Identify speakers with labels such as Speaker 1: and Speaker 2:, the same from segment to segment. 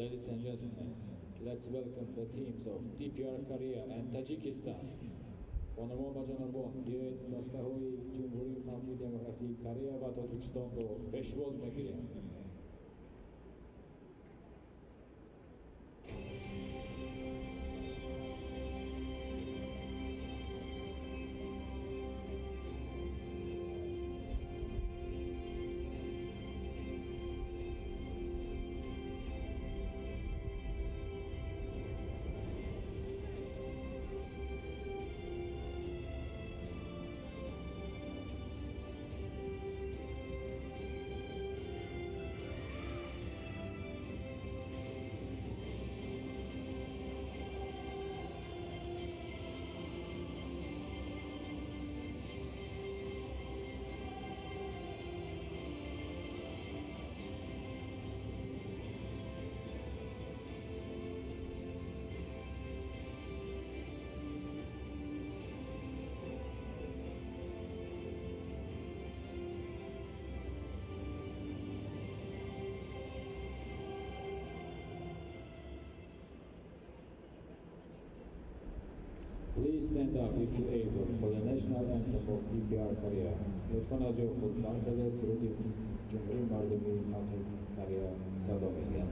Speaker 1: Ladies and gentlemen, let's welcome the teams of DPR Korea and Tajikistan. Бонувон ва ҷанобон, биёед дастаҳои Ҷумҳурии Халқии Демократии Корея ва Тоҷикистонро пешвоз мегирем. Please stand up if you're able for the national anthem of DPR Korea. لطفاً از جای خود برخیزید، سرود جمهوری مردمی خلق کره صدا می‌دهد.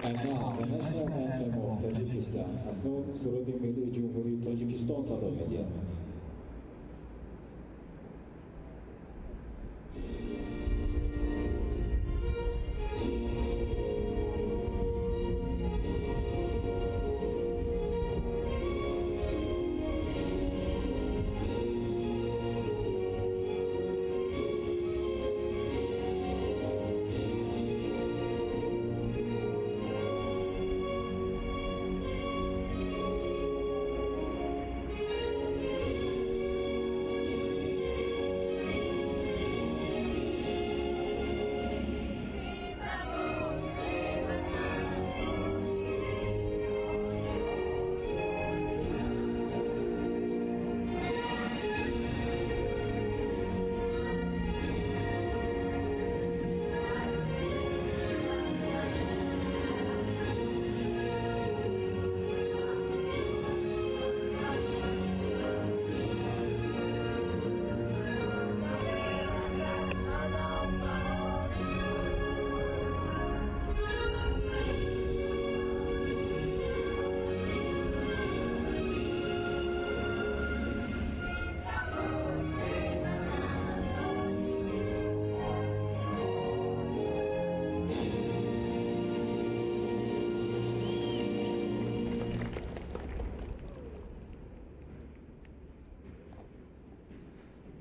Speaker 1: And now, the national anthem of Tajikistan. Акнун суруди миллии Ҷумҳурии Тоҷикистон садо медиҳад.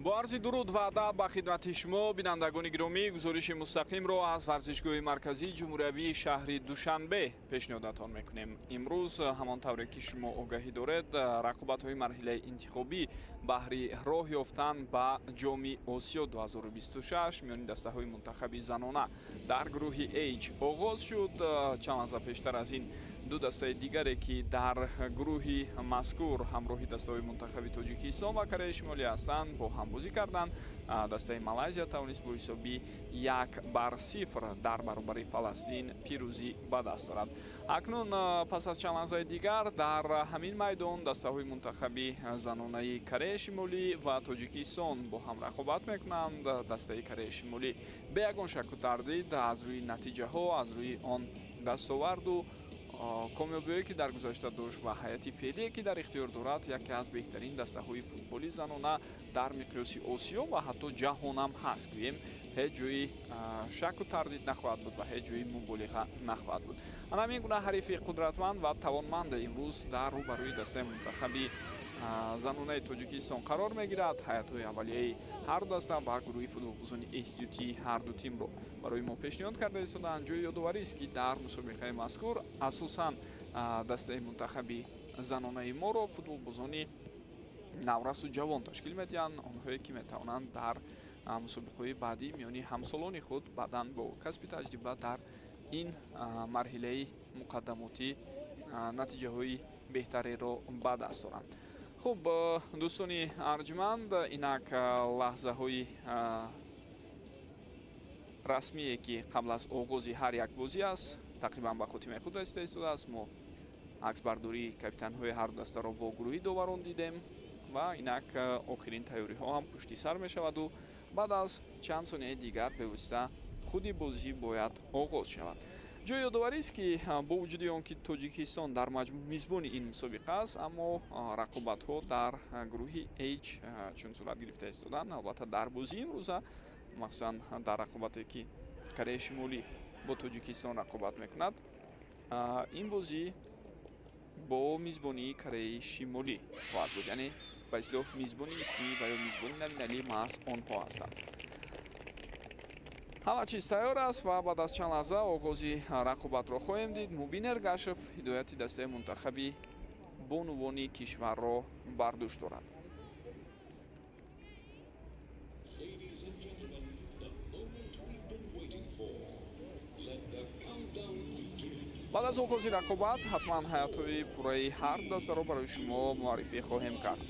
Speaker 2: Бо арзи дуруд ва адаб ба хидмати шумо, бинандагони гиромӣ, гузориши мустақимро аз варзишгоҳи марказии ҷумҳуриявии шаҳри Душанбе пешниҳодатон мекунем. Имрӯз, ҳамон тавре ки шумо огаҳӣ доред, рақобатҳои марҳилаи интихобӣ баҳри роҳ ёфтан ба Ҷоми Осиё 2026 миёни дастаҳои мунтахаби занона дар гурӯҳи H оғоз шуд. Чанд лаҳза пештар аз ин Ду дастаи дигаре, ки дар гурӯҳи мазкур ҳамроҳи дастаҳои мунтахаби Тоҷикистон ва Кореяи Шимолӣ ҳастанд, бо ҳам бозӣ карданд. Дастаи Малайзия тавонист бо ҳисоби 1-0 дар баробари Фаластин пирӯзӣ ба даст орад. Акнун пас аз чанд лаҳзаи дигар дар ҳамин майдон дастаҳои мунтахаби занонаи Кореяи Шимолӣ ва Тоҷикистон бо ҳам рақобат мекунанд. Дастаи Кореяи Шимолӣ бе ягон шакку тардид аз рӯи натиҷаҳо, аз рӯи он дастоварду комёбиҳое, ки дар гузашта дошт, ва ҳайати феълие, ки дар ихтиёр дорад, яке аз беҳтарин дастаҳои футболи занона дар миқёси Осиё ва ҳатто ҷаҳонам ҳаст, гӯем, ҳеҷ ҷои шакку тардид нахоҳад буд ва ҳеҷ ҷои муболиға нахоҳад буд. Ана ҳамин гуна ҳарифи қудратманд ва тавонманд имрӯз дар рӯбарӯи дастаи мунтахаби занонаи Тоҷикистон қарор мегирад. Ҳайатҳои аввалияи ҳарду даста ва гурӯҳи футболбозони эҳтиётии ҳарду тимро барои мо пешниҳод карда истодаанд. Ҷои ёдоварист, ки дар мусобиқаи мазкур асосан дастаи мунтахаби занонаи моро футболбозони наврасу ҷавон ташкил медиҳанд, онҳое ки метавонанд дар мусобиқаҳои баъдӣ миёни ҳамсолони худ баъдан бо касби таҷриба дар ин марҳилаи муқаддамотӣ натиҷаҳои беҳтареро ба даст оранд. Хуб, дӯстони арҷманд, инак лаҳзаҳои расмие, ки қабл аз оғози ҳар як бозӣ аст, тақрибан ба хотимаи худ расида истодааст. Мо аксбардории капитанҳои ҳарду дастаро бо гурӯҳи доварон дидем ва инак охирин тайёриҳо ҳам пушти сар мешаваду баъд аз чанд сонияи дигар бевосита худи бозӣ бояд оғоз шавад. Ҷои ёдоварист, ки бо вуҷуди он ки Тоҷикистон дар маҷмӯъ мизбони ин мусобиқа аст, аммо рақобатҳо дар гурӯҳи H чун сурат гирифта истоданд, албатта дар бозии имрӯза, махсусан дар рақобате, ки Кореяи Шимолӣ бо Тоҷикистон рақобат мекунад, ин бозӣ бо мизбонии Кореяи Шимолӣ хоҳад буд, яъне ба истилоҳ мизбони исмӣ ва ё мизбони номиналӣ маҳз онҳо ҳастанд. Ҳама чиз тайёр аст ва баъд аз чанд лаҳза оғози рақобатро хоҳем дид. Мубин Эргашев ҳидояти дастаи мунтахаби бонувони кишварро бар дӯш дорад. Баъд аз оғози рақобат ҳатман ҳайатҳои пурраи ҳар дастаро барои шумо муаррифӣ хоҳем кард.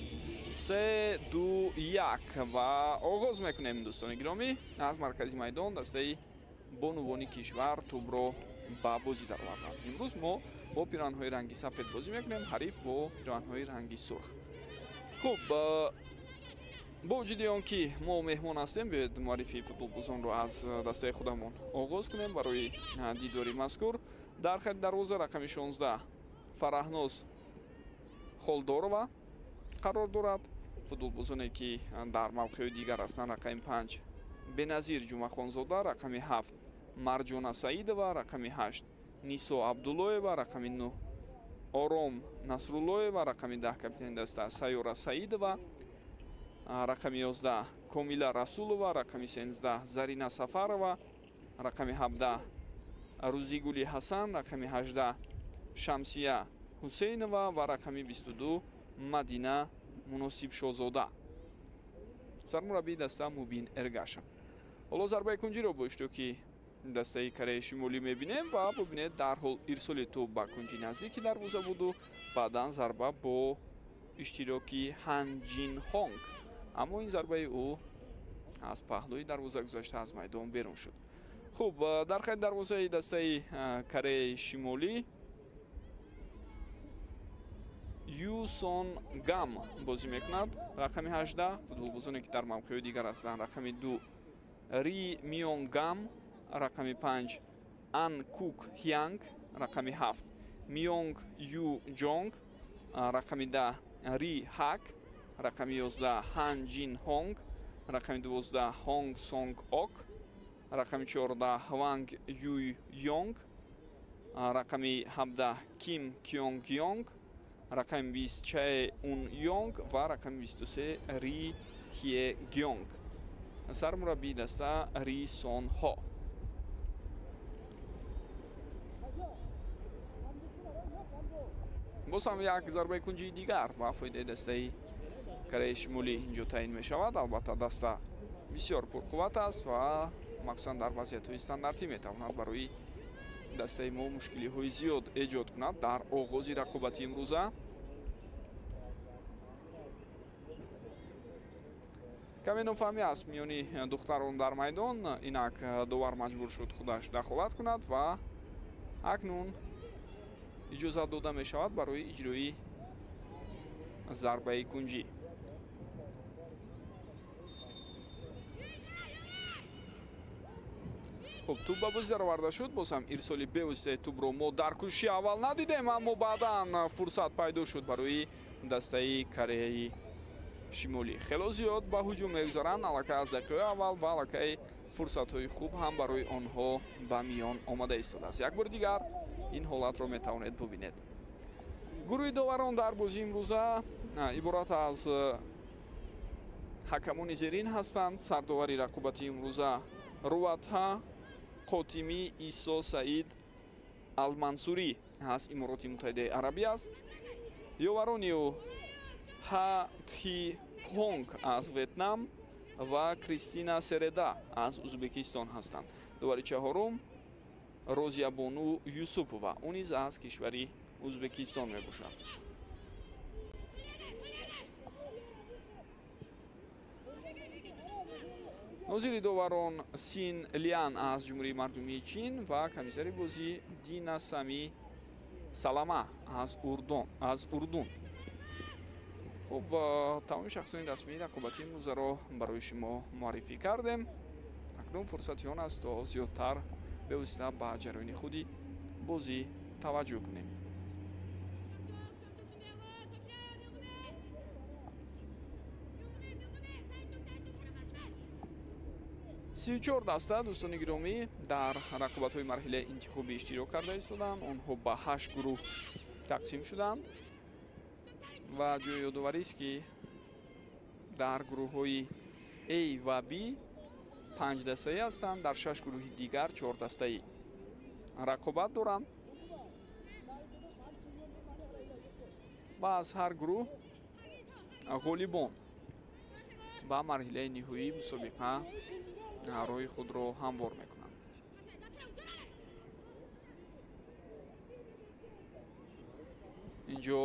Speaker 2: 3, 2, 1 ва оғоз мекунем, дӯстони гиромӣ. Аз маркази майдон дастаи бонувони кишвар тӯбро ба бозӣ дароварданд. Имрӯз мо бо пироҳанҳои ранги сафед бозӣ мекунем, ҳариф бо пироҳанҳои ранги сурх. Хуб, бо вуҷуди он ки мо меҳмон ҳастем, биёед муаррифии футболбозонро аз дастаи худамон оғоз кунем барои дидори мазкур. Дар хати дарвоза рақами 16 Фараҳноз Холдорова қарор дорад. Футболбозоне, ки дар мавқеъҳои дигар ҳастанд, рақами 5 Беназир Ҷумъахонзода, рақами 7 Марҷона Саидова, рақами 8 Нисо Абдуллоева, рақами 9 Ором Насруллоева, рақами 10 капитани даста Сайёра Саидова, рақами 11 Комила Расулова, рақами 13 Зарина Сафарова, рақами 17 Рӯзигули Ҳасан, рақами 18 Шамсия Ҳусейнова ва рақами 22 Мадина Муносибшозода. Сармураббии даста Мубин Эргашев. Ҳоло зарбаи кунҷиро бо иштироки дастаи Кореяи Шимолӣ мебинем ва бубинед, дарҳол ирсоли тӯб ба кунҷи наздики дарвоза буду баъдан зарба бо иштироки Ҳан Ҷин Ҳонг, аммо ин зарбаи ӯ аз паҳлӯи дарвоза гузашта аз майдон берун шуд. Хуб, дар хати дарвозаи дастаи Кореяи Шимолӣ Ю Сон Гам бозӣ мекунад, рақами 18. Футболбозоне, ки дар мавқеъҳои дигар ҳастанд, рақами 2 Ри Мион Гам, рақами 5 Ан Кук Хянг, рақами 7 Мионг Ю Ҷонг, рақами 10 Ри Ҳак, рақами 11 Ҳан Ҷин Ҳонг, рақами 12 Ҳонг Сонг Ок, рақами 14 Хванг Юй Йонг, рақами 17 Ким Кёнг Йонг, рақами 20 Чаe Ун Йонг ва рақами 23 Ри Хие Гёнг. Сармураббии даста Ри Сон Ҳо. Боз ҳам як зарбаи кунҷии дигар ба фоидаи дастаи Кореяи Шимолӣ инҷо таъин мешавад. Албатта, даста бисёр пурқувват аст ва махсусан дар вазъиятҳои стандартӣ метавонад барои дастаи мо мушкилиҳои зиёд эҷод кунад дар оғози рақобати имрӯза. Каме нофаҳмӣ аст миёни духтарон дар майдон. Инак довар маҷбур шуд худаш дахолат кунад ва акнун иҷозат дода мешавад барои иҷрои зарбаи кунҷӣ. Хуб, тӯб ба бозӣ дароварда шуд. Боз ҳам ирсоли бевоситаи тӯбро мо дар кӯшиши аввал надидем, аммо баъдан фурсат пайдо шуд барои дастаи Кореяи Шимолӣ. Хело зиёд ба ҳуҷум мегузаранд аллакай аз дақиқаи аввал ва аллакай фурсатҳои хуб ҳам барои онҳо ба миён омада истодааст. Як бори дигар ин ҳолатро метавонед бубинед. Гурӯҳи доварон дар бозии имрӯза иборат аз ҳакамони зерин ҳастанд. Сардовари рақобати имрӯза Руватҳа Қотимӣ Исо Саид Алмансурӣ аз Имороти Муттаҳидаи Арабӣ аст. Ёварони ӯ Ха Тхи Понг аз Ветнам ва Кристина Середа аз Узбекистон ҳастанд. Довари чаҳорум Розиябону Юсупова, ӯ низ аз кишвари Узбекистон мебошад. Нозири доварон Син Лиан аз Ҷумҳурии Мардумии Чин ва комиссари бозӣ Дина Сами Салама аз Урдун. Хуб, тамоми шахсони расмии рақобати имрӯзаро барои шумо муаррифӣ кардем. Акнун фурсати он аст то зиёдтар бевосита ба ҷараёни худи бозӣ таваҷҷӯҳ кунем. 34 даста дӯстони гиромӣ дар рақобатҳои марҳилаи интихобӣ иштирок карда истоданд. Онҳо ба 8 гурӯҳ тақсим шуданд ва ҷои ёдоварист, ки дар гурӯҳҳои А ва Б 5 дастаӣ ҳастанд, дар 6 гурӯҳи дигар 4 дастаӣ рақобат доранд ва аз ҳар гурӯҳ ғолибон ба марҳилаи ниҳоии мусобиқа роҳи худро ҳамвор мекунанд. Инҷо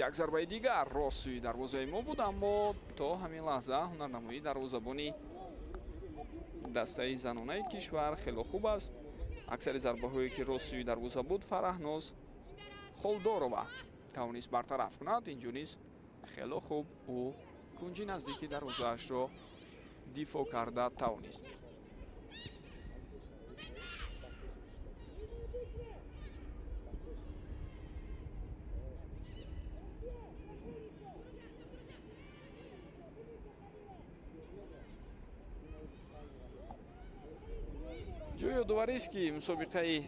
Speaker 2: як зарбаи дигар рост сӯи дарвозаи мо буд, аммо то ҳамин лаҳза ҳунарнамоии дарвозабони дастаи занонаи кишвар хело хуб аст. Аксари зарбаҳое ки рост сӯи дарвоза буд, Фараҳноз Холдорова тавонист бартараф кунад. Инҷо низ хело хуб ӯ кунҷи наздики дарвозаашро дифоъ карда тавонист. Ҷои ёдоварист, ки мусобиқаи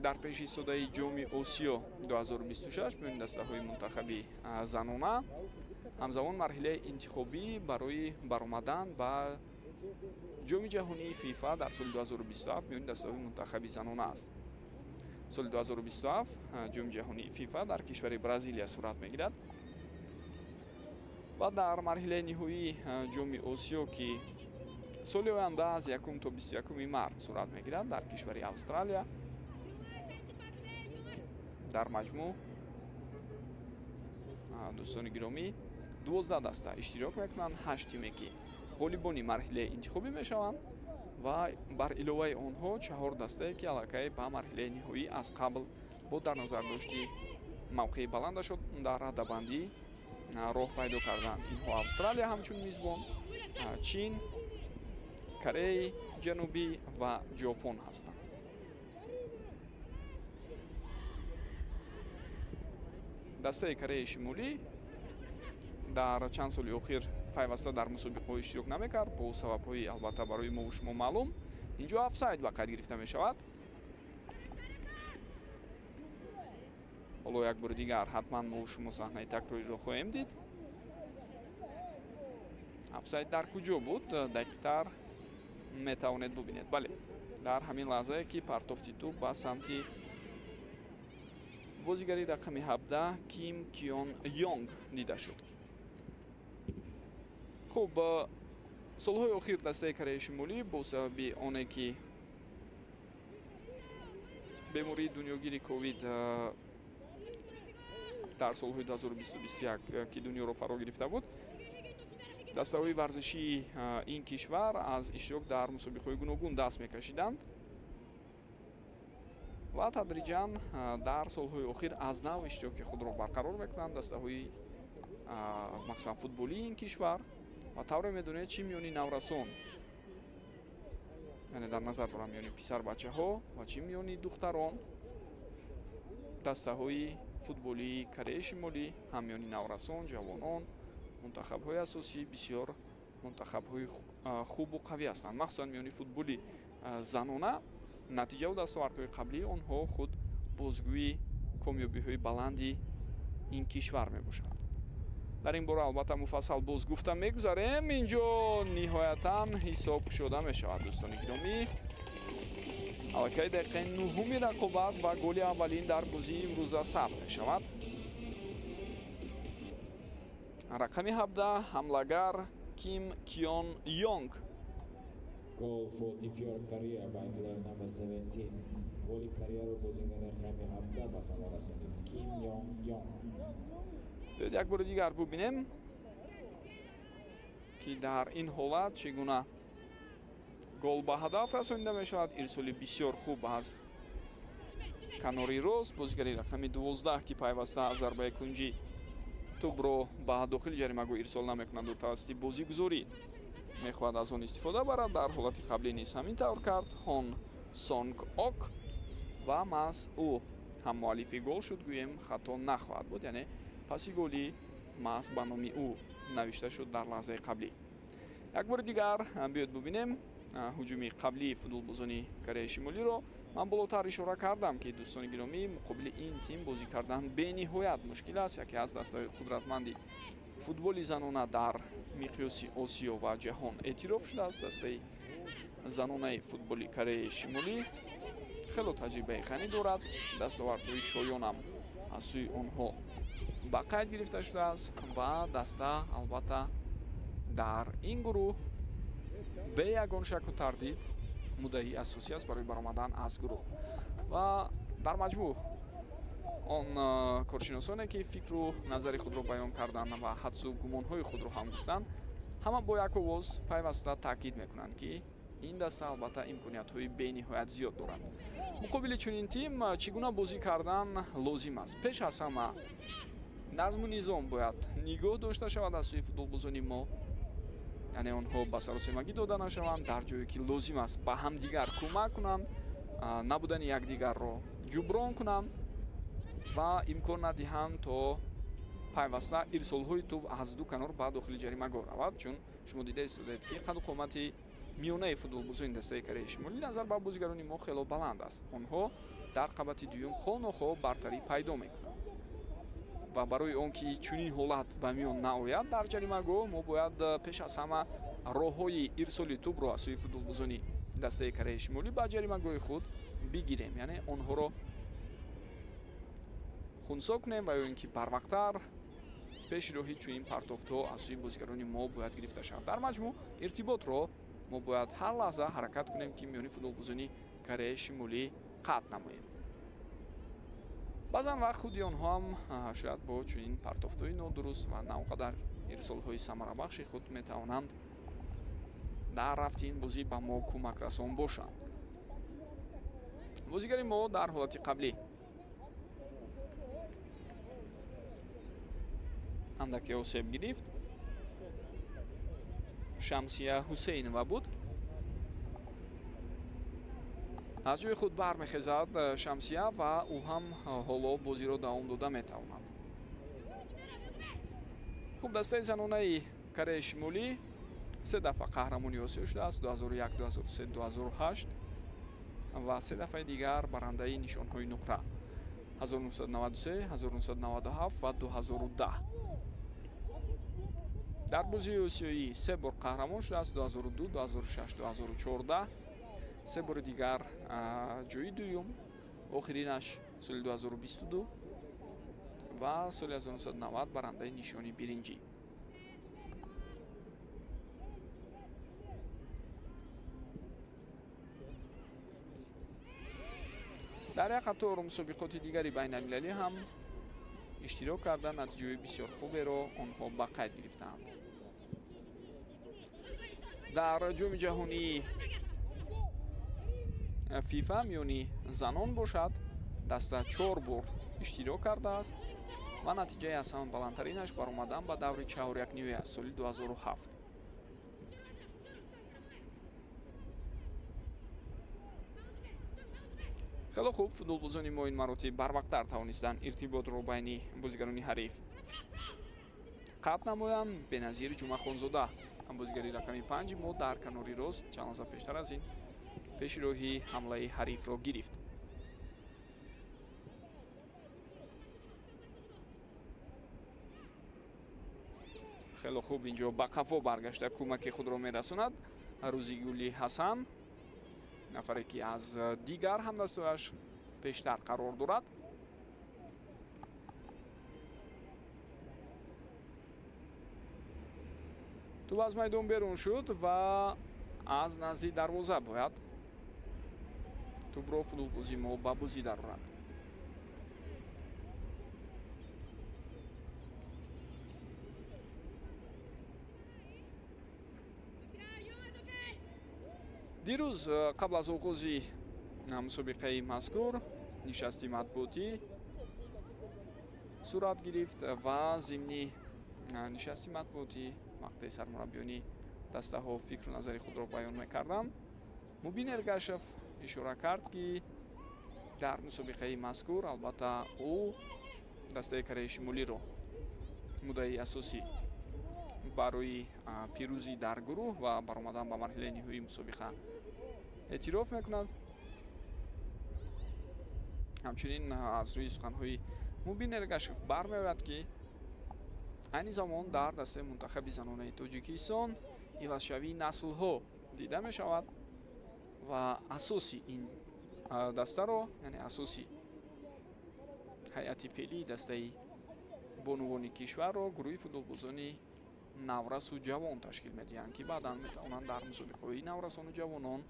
Speaker 2: дар пеши истодаи Ҷоми Осиё 2026 миёни дастаҳои мунтахаби занона ҳамзамон марҳилаи интихобӣ барои баромадан ба Ҷоми ҷаҳонии ФИФА дар соли 2027 миёни дастаҳои мунтахаби занона аст. Соли 2027 Ҷоми ҷаҳонии ФИФА дар кишвари Бразилия сурат мегирад ва дар марҳилаи ниҳоии Ҷоми Осиё, ки соли оянда аз 1 то 21 март сурат мегирад дар кишвари Австралия, дар маҷмӯъ дӯстони гиромӣ 12 даста иштирок мекунанд. 8 тиме ки ғолибони марҳилаи интихобӣ мешаванд ва бар иловаи онҳо 4 дастае ки аллакай ба марҳилаи ниҳоӣ аз қабл бо дар назар дошти мавқеи баландашон дар радабандӣ роҳ пайдо карданд. Инҳо Австралия ҳамчун мизбон, Чин, Кореяи Ҷанубӣ ва Ҷопон ҳастанд. Дастаи Кореяи Шимолӣ дар чанд соли охир пайваста дар мусобиқаҳо иштирок намекард бо сабабҳои албатта барои мову шумо маълум. Инҷо офсайд ба қайд гирифта мешавад. Ҳоло як бори дигар ҳатман мову шумо саҳнаи такрориро хоҳем дид. Офсайд дар куҷо буд, дақиқтар метавонед бубинед. Бале, дар ҳамин лаҳзае ки партофти тӯб ба самти бозигари рақами 17 Ким Кион Йонг дида шуд. Хуб, солҳои охир дастаи Кореяи Шимолӣ бо сабаби оне ки бемории дунёгири ковид дар солҳои 2020-21, ки дунёро фаро гирифта буд, дастаҳои варзишии ин кишвар аз иштирок дар мусобиқаҳои гуногун даст мекашиданд ва тадриҷан дар солҳои охир аз нав иштироки худро барқарор мекунанд дастаҳои махсусан футболии ин кишвар. Ва тавре медонед, чӣ миёни наврасон, яъне дар назар дорам миёни писарбачаҳо, ва чӣ миёни духтарон, дастаҳои футболии Кореяи Шимолӣ ҳам миёни наврасон, ҷавонон, мунтахабҳои асосӣ бисёр мунтахабҳои хубу қавӣ ҳастанд. Махсусан миёни футболи занона натиҷаву дастовардҳои қаблии онҳо худ бозгӯи комёбиҳои баланди ин кишвар мебошад. Дар ин бора албатта муфассал боз гуфта мегузарем. Инҷо ниҳоятан ҳисоб кушода мешавад, дӯстони гиромӣ. Аллакай дақиқаи нуҳуми рақобат ва голи аввалин дар бозии имрӯза сабт мешавад. Рақами 17 ҳамлагар Ким Кион Йонг.
Speaker 1: Goal for DPR Korea by player number 17. Голи Кореяро бозигари рақами 17 ба самар расонид. Ким Йонг Йонг.
Speaker 2: Биёед як бори дигар бубинем, ки дар ин ҳолат чӣ гуна гол ба ҳадаф расонида мешавад. Ирсоли бисёр хуб аз канори рост, бозигари рақами 12, ки пайваста аз зарбаи кунҷӣ тӯбро ба дохили ҷаримагоҳ ирсол намекунад ва тавассути бозигузорӣ мехоҳад аз он истифода барад. Дар ҳолати қаблӣ низ ҳамин тавр кард Хон Сонг Ок ва маҳз ӯ ҳам муаллифи гол шуд, гӯем хато нахоҳад буд, яъне паси голи маҳз ба номи ӯ навишта шуд дар лаҳзаи қаблӣ. Як бори дигар биёед бубинем ҳуҷуми қаблии футболбозони Кореяи Шимолиро. Ман болотар ишора кардам, ки дӯстони гиромӣ, муқобили ин тим бозӣ кардан бениҳоят мушкил аст. Яке аз дастаҳои қудратманди футболи занона дар миқёси Осиё ва ҷаҳон эътироф шудааст. Дастаи занонаи футболи Кореяи Шимолӣ хело таҷрибаи ғанӣ дорад, дастовардҳои шоёнам аз сӯи онҳо ба қайд гирифта шудааст ва даста албатта дар ин гурӯҳ бе ягон шаку тардид муддаи асосӣ аст барои баромадан аз гурӯҳ. Ва дар маҷмӯъ он коршиносоне, ки фикру назари худро баён карданд ва ҳадсу гумонҳои худро ҳам гуфтанд, ҳама бо як овоз пайваста таъкид мекунанд, ки ин даста албатта имкониятҳои бениҳоят зиёд дорад. Муқобили чунин тим чӣ гуна бозӣ кардан лозим аст? Пеш аз ҳама назму низом бояд нигоҳ дошта шавад аз сӯи футболбозони мо, яъне онҳо ба саросемагӣ дода нашаванд, дар ҷое ки лозим аст ба ҳамдигар кӯмак кунанд, набудани якдигарро ҷуброн кунанд ва имкон надиҳанд то пайваста ирсолҳои тӯб аз ду канор ба дохили ҷаримагоҳ равад, чун шумо дида истодаед, ки қаду қомати миёнаи футболбозони дастаи Кореяи Шимолӣ назар ба бозигарони мо хело баланд аст. Онҳо дар қабати дуюм хонохоҳ бартарӣ пайдо мекунанд ва барои он ки чунин ҳолат ба миён наояд дар ҷаримагоҳ, мо бояд пеш аз ҳама роҳҳои ирсоли тӯбро аз сӯи футболбозони дастаи Кореяи Шимолӣ ба ҷаримагоҳи худ бигирем, яъне онҳоро хунсо кунем ва ё ин ки барвақттар пеши роҳи чунин партофтҳо аз сӯи бозигарони мо бояд гирифта шавад. Дар маҷмӯъ иртиботро мо бояд ҳар лаҳза ҳаракат кунем, ки миёни футболбозони Кореяи Шимолӣ қатъ намоем. Баъзан вақт худи онҳо ҳам шояд бо чунин партофтҳои нодуруст ва на он қадар ирсолҳои самарабахши худ метавонанд дар рафти ин бозӣ ба мо кӯмакрасон бошанд. Бозигари мо дар ҳолати қаблӣ андаке осеб гирифт. Шамсия Ҳусейнова буд. Аз ҷои худ бармехезад Шамсия ва ӯ ҳам ҳоло бозиро давом дода метавонад. Хуб, дастаи занонаи Кореяи Шимолӣ се дафъа қаҳрамони Осиё шудааст: 2001, 2003, 2008 ва се дафъаи дигар барандаи нишонҳои нуқра 1993, 1997 ва 2010. Дар бозии осиёӣ се бор қаҳрамон шудааст: 2002, 2006, 2014. Се бори дигар ҷои дуюм, охиринаш соли 2022 ва соли 1990 барандаи нишони биринҷӣ. Дар як қатор мусобиқоти дигари байналмилалӣ ҳам иштирок карда, натиҷаҳои бисёр хуберо онҳо ба қайд гирифтаанд. Дар ҷоми ҷаҳонии ФИФА миёни занон бошад, даста 4 бор иштирок кардааст ва натиҷаи аз ҳама баландтаринаш баромадан ба даври чаҳорякниҳои аз соли 2007. Хеле хуб, футболбозони мо ин маротиб барвақттар тавонистанд иртиботро байни бозигарони ҳариф қатъ намоянд. Беназир Ҷумъахонзода, бозигари рақами 5 мо дар канори рост чанд лаҳза пештар аз ин пеши роҳи ҳамлаи ҳарифро гирифт. Хеле хуб, инҷо ба қафо баргашта кӯмаки худро мерасонад Рӯзигули Ҳасан, нафаре ки аз дигар ҳамдастҳояш пештар қарор дорад. Тӯб аз майдон берун шуд ва аз назди дарвоза бояд тӯбро футболбози мо ба бозӣ дарорад. Дирӯз қабл аз оғози мусобиқаи мазкур нишасти матбуотӣ сурат гирифт ва зимни нишасти матбуотӣ вақте сармураббиёни дастаҳо фикру назари худро баён мекарданд, Мубин Эргашев ишора кард, ки дар мусобиқаи мазкур албатта ӯ дастаи Кореяи Шимолиро муддаи асосӣ барои пирӯзӣ дар гурӯҳ ва баромадан ба марҳилаи ниҳоии мусобиқа эътироф мекунад. Ҳамчунин аз рӯи суханҳои Мубин Эргашев бармеояд, ки айни замон дар дастаи мунтахаби занонаи Тоҷикистон ивазшавии наслҳо дида мешавад ва асоси ин дастаро, яъне асоси ҳайати феълии дастаи бонувони кишварро гурӯҳи футболбозони наврасу ҷавон ташкил медиҳанд, ки баъдан метавонанд дар мусобиқаҳои наврасону ҷавонон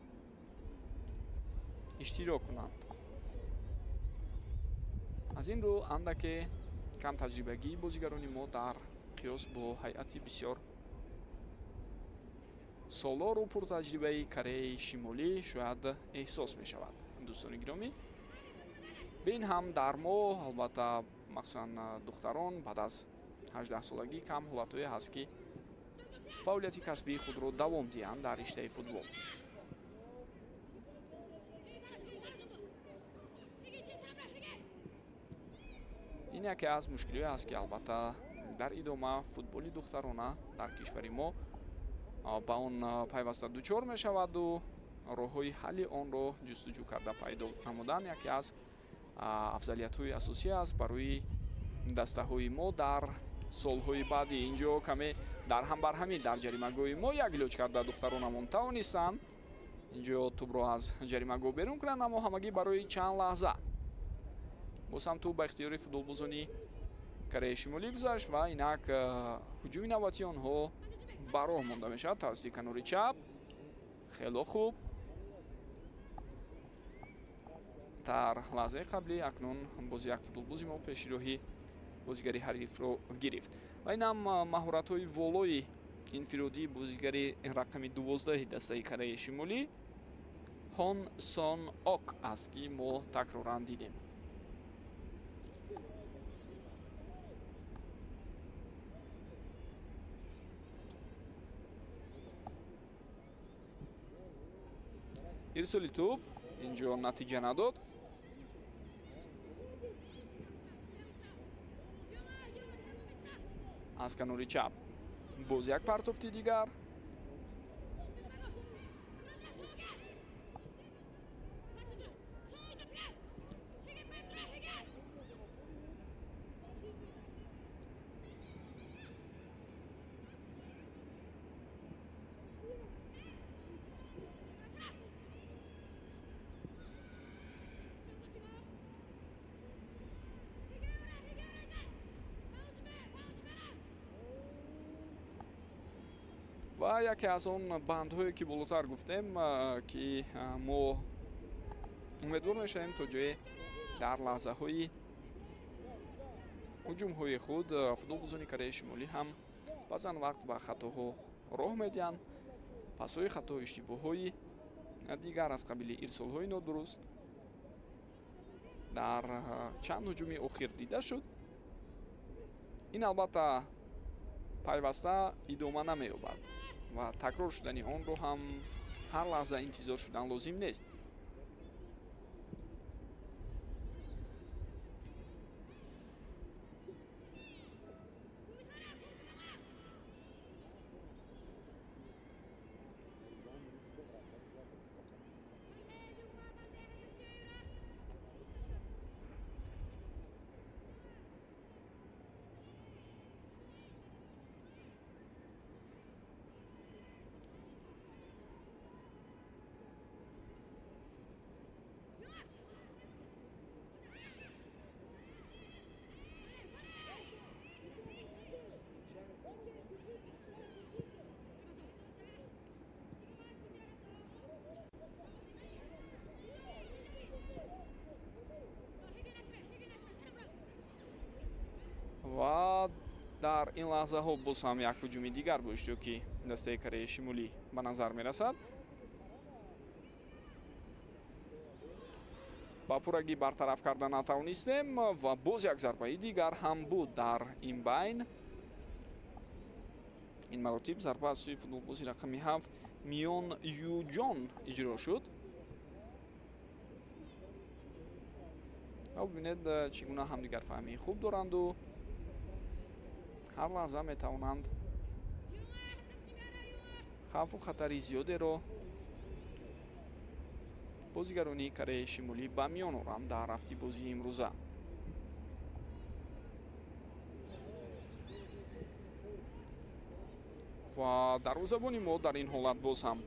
Speaker 2: иштирок кунанд. Аз ин рӯ андаке камтаҷрибагии бозигарони мо дар қиёс бо ҳайати бисёр солору пуртаҷрибаи Кореяи Шимолӣ шояд эҳсос мешавад. Дӯстони гиромӣ, бин ҳам дар мо албатта махсусан духтарон баъд аз 18-солагӣ кам ҳолатҳое ҳаст, ки фаъолияти касбии худро давом диҳанд дар риштаи футбол. Ин яке аз мушкилиҳое аст, ки албатта дар идома футболи духтарона дар кишвари мо ба он пайваста дучор мешаваду роҳҳои ҳалли онро ҷустуҷӯ карда пайдо намудан яке аз афзалиятҳои асосӣ аст барои дастаҳои мо дар солҳои баъдӣ. Инҷо каме дар ҳамбарҳамӣ дар ҷаримагоҳи мо як илоҷ карда духтаронамон тавонистанд инҷо тӯбро аз ҷаримагоҳ берун кунанд, аммо ҳамагӣ барои чанд лаҳза. Боз ҳам тӯб ба ихтиёри футболбозони Кореяи Шимолӣ гузашт ва инак ҳуҷуми навбатии онҳо ба роҳ монда мешавад тавассути канори чап. Хело хуб, дар лаҳзаи қаблӣ акнун боз як футболбози мо пеши роҳи бозигари ҳарифро гирифт ва инам маҳоратҳои волои инфиродии бозигари рақами 12 дастаи Кореяи Шимолӣ Хон Сон Ок аст, ки мо такроран дидем. Ирсоли тӯб инҷо натиҷа надод. Аз канори чап боз як партофти дигар. Ва яке аз он бандҳое ки болотар гуфтем, ки мо умедвор мешавем то ҷое Дар лаҳзаҳои ҳуҷумҳои худ футболбозони Кореяи Шимолӣ ҳам баъзан вақт ба хатоҳо роҳ медиҳанд. Пасҳои хато, иштибоҳҳои дигар аз қабили ирсолҳои нодуруст дар чанд ҳуҷуми охир дида шуд. Ин албатта пайваста идома намеёбад ва такрор шудани онро ҳам ҳар лаҳза интизор шудан лозим нест. Ва дар ин лаҳзаҳо боз ҳам як ҳуҷуми дигар бо иштироки дастаи Кореяи Шимолӣ ба назар мерасад. Ба пуррагӣ бартараф карда натавонистем ва боз як зарбаи дигар ҳам буд дар ин байн. Ин маротиб зарба аз сӯи футболбози рақами 7 Миён Юҷон иҷро шуд. Ва бибинед, чӣ гуна ҳамдигарфаҳмии хуб доранду ҳар лаҳза метавонанд хавфу хатари зиёдеро бозигарони Кореяи Шимолӣ ба миён оранд дар рафти бозии имрӯза. Ва дарвозабони мо дар ин ҳолат боз ҳам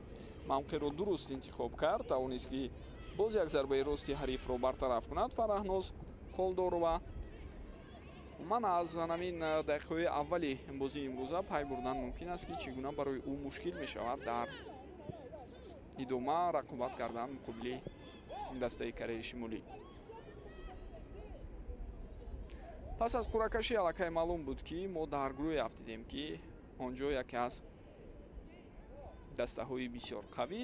Speaker 2: мавқеъро дуруст интихоб кард, тавонист ки боз як зарбаи рости ҳарифро бартараф кунад. Фараҳноз Холдорова умуман аз ҳамин дақиқаҳои аввали бозии имрӯза пай бурдан мумкин аст, ки чӣ гуна барои ӯ мушкил мешавад дар идома рақобат кардан муқобили дастаи Кореяи Шимолӣ. Пас аз қуръакашӣ аллакай маълум буд, ки мо дар гурӯҳе афтидем, ки он ҷо яке аз дастаҳои бисёр қавӣ,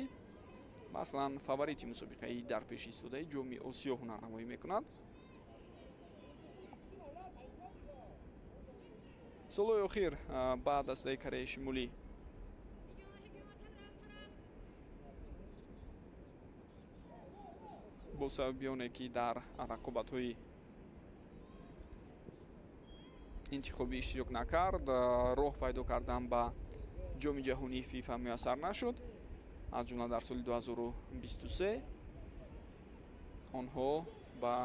Speaker 2: масалан фаворити мусобиқаи дар пеш истодаи Ҷоми Осиё ҳунарнамоӣ мекунад. Солҳои охир ба дастаи Кореяи Шимолӣ бо сабаби оне ки дар рақобатҳои интихобӣ иштирок накард, роҳ пайдо кардан ба Ҷоми ҷаҳонии ФИФА муяссар нашуд. Аз ҷумла дар соли 2023 онҳо ба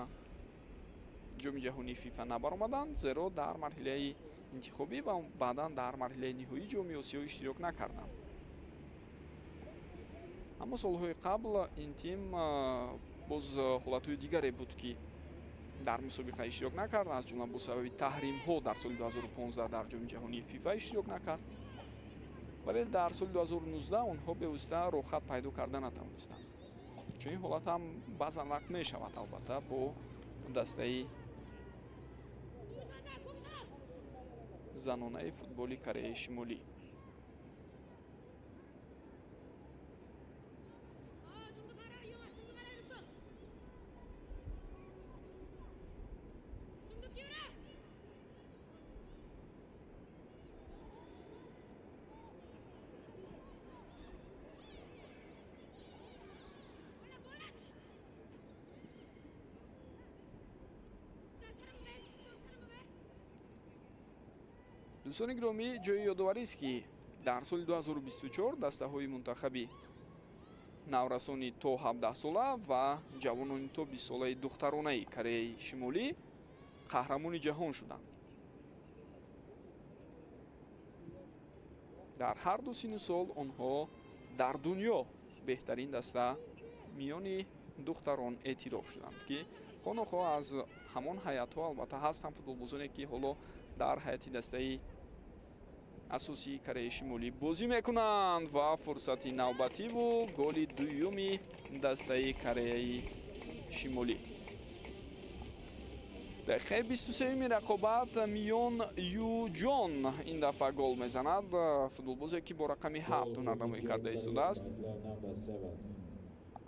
Speaker 2: Ҷоми ҷаҳонии ФИФА набаромаданд, зеро дар марҳилаи интихобӣ ва баъдан дар марҳилаи ниҳоии Ҷоми Осиё иштирок накарданд. Аммо солҳои қабл ин тим боз ҳолатҳои дигаре буд, ки дар мусобиқа иштирок накард, аз ҷумла бо сабаби таҳримҳо дар соли 2015 дар Ҷоми ҷаҳонии ФИФА иштирок накард. Вале дар соли 2019 онҳо бевосита роҳхат пайдо карда натавонистанд. Чунин ҳолат ҳам баъзан вақт мешавад, албатта, бо дастаи занонаи футболи Кореяи Шимолӣ. Дӯстони гиромӣ, ҷои ёдоварист, ки дар соли 2024 дастаҳои мунтахаби наврасони то 17 сола ва ҷавонони то 20 солаи духтаронаи Кореяи Шимолӣ қаҳрамони ҷаҳон шуданд. Дар ҳар ду синну сол онҳо дар дунё беҳтарин даста миёни духтарон эътироф шуданд, ки хонохоҳ аз ҳамон ҳайатҳо албатта ҳастанд футболбозоне, ки ҳоло дар ҳайати дастаи асосии Кореяи Шимолӣ бозӣ мекунанд. Ва фурсати навбативу голи дуюми дастаи Кореяи Шимолӣ. Дақиқаи 23-ми рақобат Миён Ю Ҷон ин дафъа гол мезанад. Футболбозе ки бо рақами 7 ҳунарнамоӣ карда истодааст.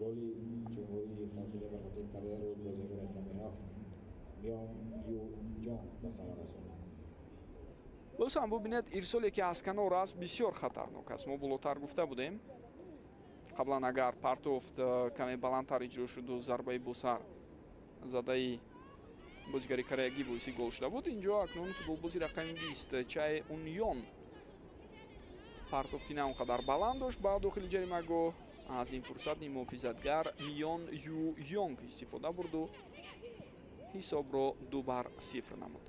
Speaker 1: Голи Ҷумҳурии Халқии Демократии Кореяро бозигари рақами 7 Миён Ю Ҷон ба самар расонид.
Speaker 2: Боз ҳам бубинед, ирсоле ки аз канор аст бисёр хатарнок аст. Мо болотар гуфта будем. Қаблан агар партофт каме баландтар иҷро шуду зарбаи босар задаи бозигари кореягӣ боиси гол шуда буд, инҷо акнун футболбози рақами 20 Чай Унён партофти на он қадар баланд дошт ба дохили ҷаримагоҳ. Аз ин фурсат нимуҳофизатгар Миён Ю Йонг истифода бурду ҳисобро 2-0 намуд.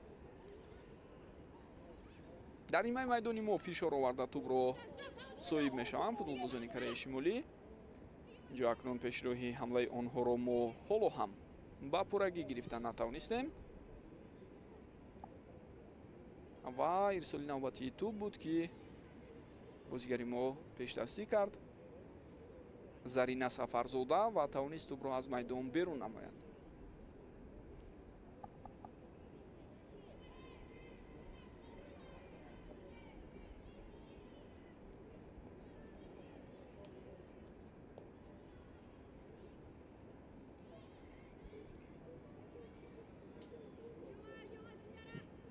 Speaker 2: Дар нимаи майдони мо фишор оварда тӯбро соҳиб мешаванд футболбозони Кореяи Шимолӣ. Инҷо акнун пешроҳи ҳамлаи онҳоро мо ҳоло ҳам ба пуррагӣ гирифта натавонистем ва ирсоли навбатии тӯб буд ки бозигари мо пешдастӣ кард Зарина Сафарзода ва тавонист тӯбро аз майдон берун намояд.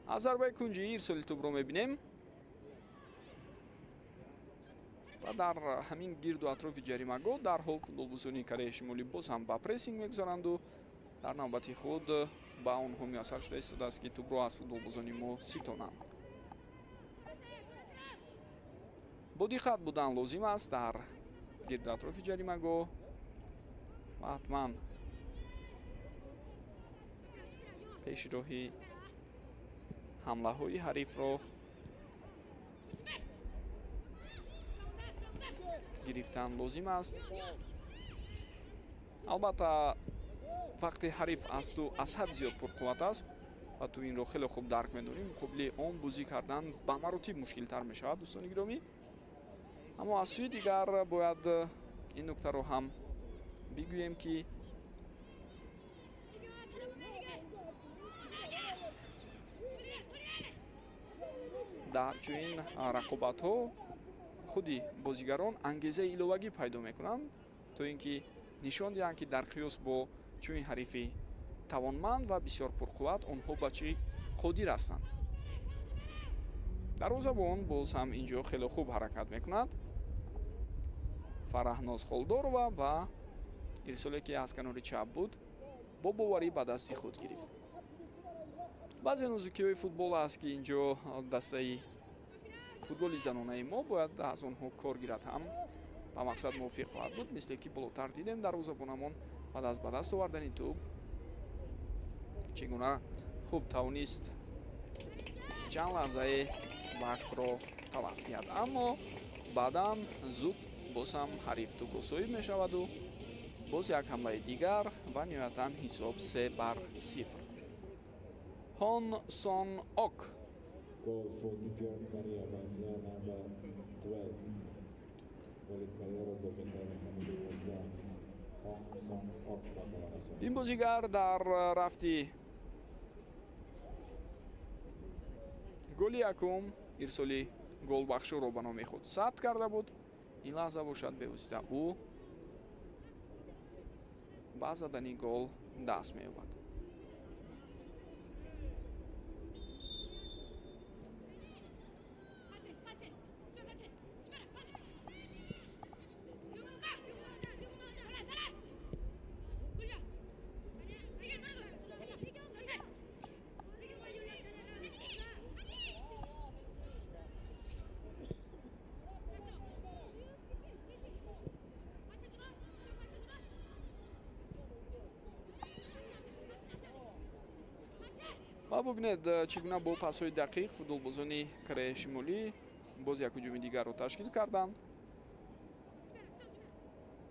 Speaker 2: Аз зарбаи кунҷӣ ирсоли тӯбро мебинем ва дар ҳамин гирду атрофи ҷаримагоҳ дарҳол футболбозони Кореяи Шимолӣ боз ҳам ба прессинг мегузаранду дар навбати худ ба онҳо муяссар шуда истодааст ки тӯбро аз футболбозони мо ситонанд. Бо диққат будан лозим аст дар гирду атрофи ҷаримагоҳ ва ҳатман пеши роҳи ҳамлаҳои ҳарифро гирифтан лозим аст. Албатта вақте ҳариф аз ту аз ҳад зиёд пурқувват аст ва ту инро хеле хуб дарк медорӣ, муқобили он бозӣ кардан ба маротиб мушкилтар мешавад, дӯстони гиромӣ. Аммо аз сӯи дигар бояд ин нуктаро ҳам бигӯем ки дар чунин рақобатҳо худи бозигарон ангезаи иловагӣ пайдо мекунанд, то ин ки нишон диҳанд, ки дар қиёс бо чунин ҳарифи тавонманд ва бисёр пурқувват онҳо ба чӣ қодир ҳастанд. Дарвозабон боз ҳам инҷо хеле хуб ҳаракат мекунад. Фараҳноз Холдорова ва ирсоле ки аз канори чап буд бо боварӣ ба дасти худ гирифт. Баъзе нозукиҳои футбол аст, ки инҷо дастаи футболи занонаи мо бояд аз онҳо кор гирад ҳам ба мақсад мувофиқ хоҳад буд. Мисле ки болотар дидем, дарвозабонамон баъд аз ба даст овардани тӯб чӣ гуна хуб тавонист чанд лаҳзаи вақтро талаф диҳад, аммо баъдан зуд боз ҳам ҳариф тӯбро соҳиб мешаваду боз як ҳамлаи дигар ва ниҳоятан ҳисоб 3-0. Хон Сон Ок.
Speaker 1: Goal for DPR Korea by player number 12. Голи Кореяро бозигари рақами 12 Хон Сон Ок ба самар расонид.
Speaker 2: Ин бозигар дар рафти голи якум ирсоли голбахшуро ба номи худ сабт карда буд. Ин лаҳза бошад бевосита ӯ ба задани гол даст меёбад. Ва бубинед, чӣ гуна бо пасҳои дақиқ футболбозони Кореяи Шимолӣ боз як ҳуҷуми дигарро ташкил карданд.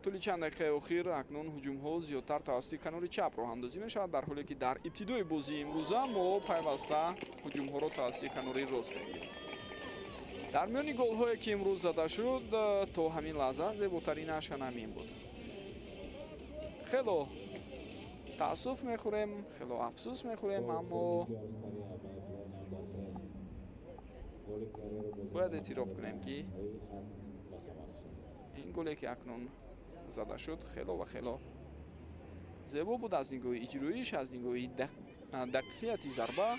Speaker 2: Тӯли чанд дақиқаи охир акнун ҳуҷумҳо зиёдтар тавассути канори чап роҳандозӣ мешавад, дар ҳоле ки дар ибтидои бозии имрӯза мо пайваста ҳуҷумҳоро тавассути канори рост мебинем. Дар миёни голҳое ки имрӯз зада шуд, то ҳамин лаҳза зеботаринаш ҳамин буд. Хело Таассуф мехӯрем, хело афсӯс мехӯрем, аммо бояд эътироф кунем, ки ин голе, ки акнун зада шуд, хело ва хело зебо буд аз нигоҳи иҷроиш, аз нигоҳи дақиқияти зарба.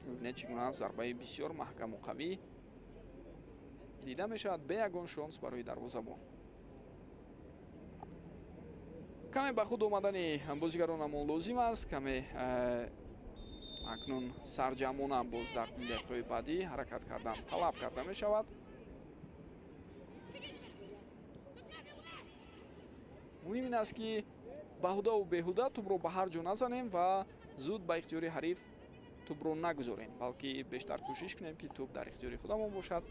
Speaker 2: Бибинед, чӣ гуна зарбаи бисёр маҳкаму қавӣ дида мешавад, бе ягон шонс барои дарвозабон. Каме ба худ омадани бозигаронамон лозим аст, каме акнун сарҷамъона боз дар дақиқаҳои баъдӣ ҳаракат кардан талаб карда мешавад. Муҳим ин аст, ки баҳудаву беҳуда тӯбро ба ҳар ҷо назанем ва зуд ба ихтиёри ҳариф тӯбро нагузорем, балки бештар кӯшиш кунем, ки тӯб дар ихтиёри худамон бошад.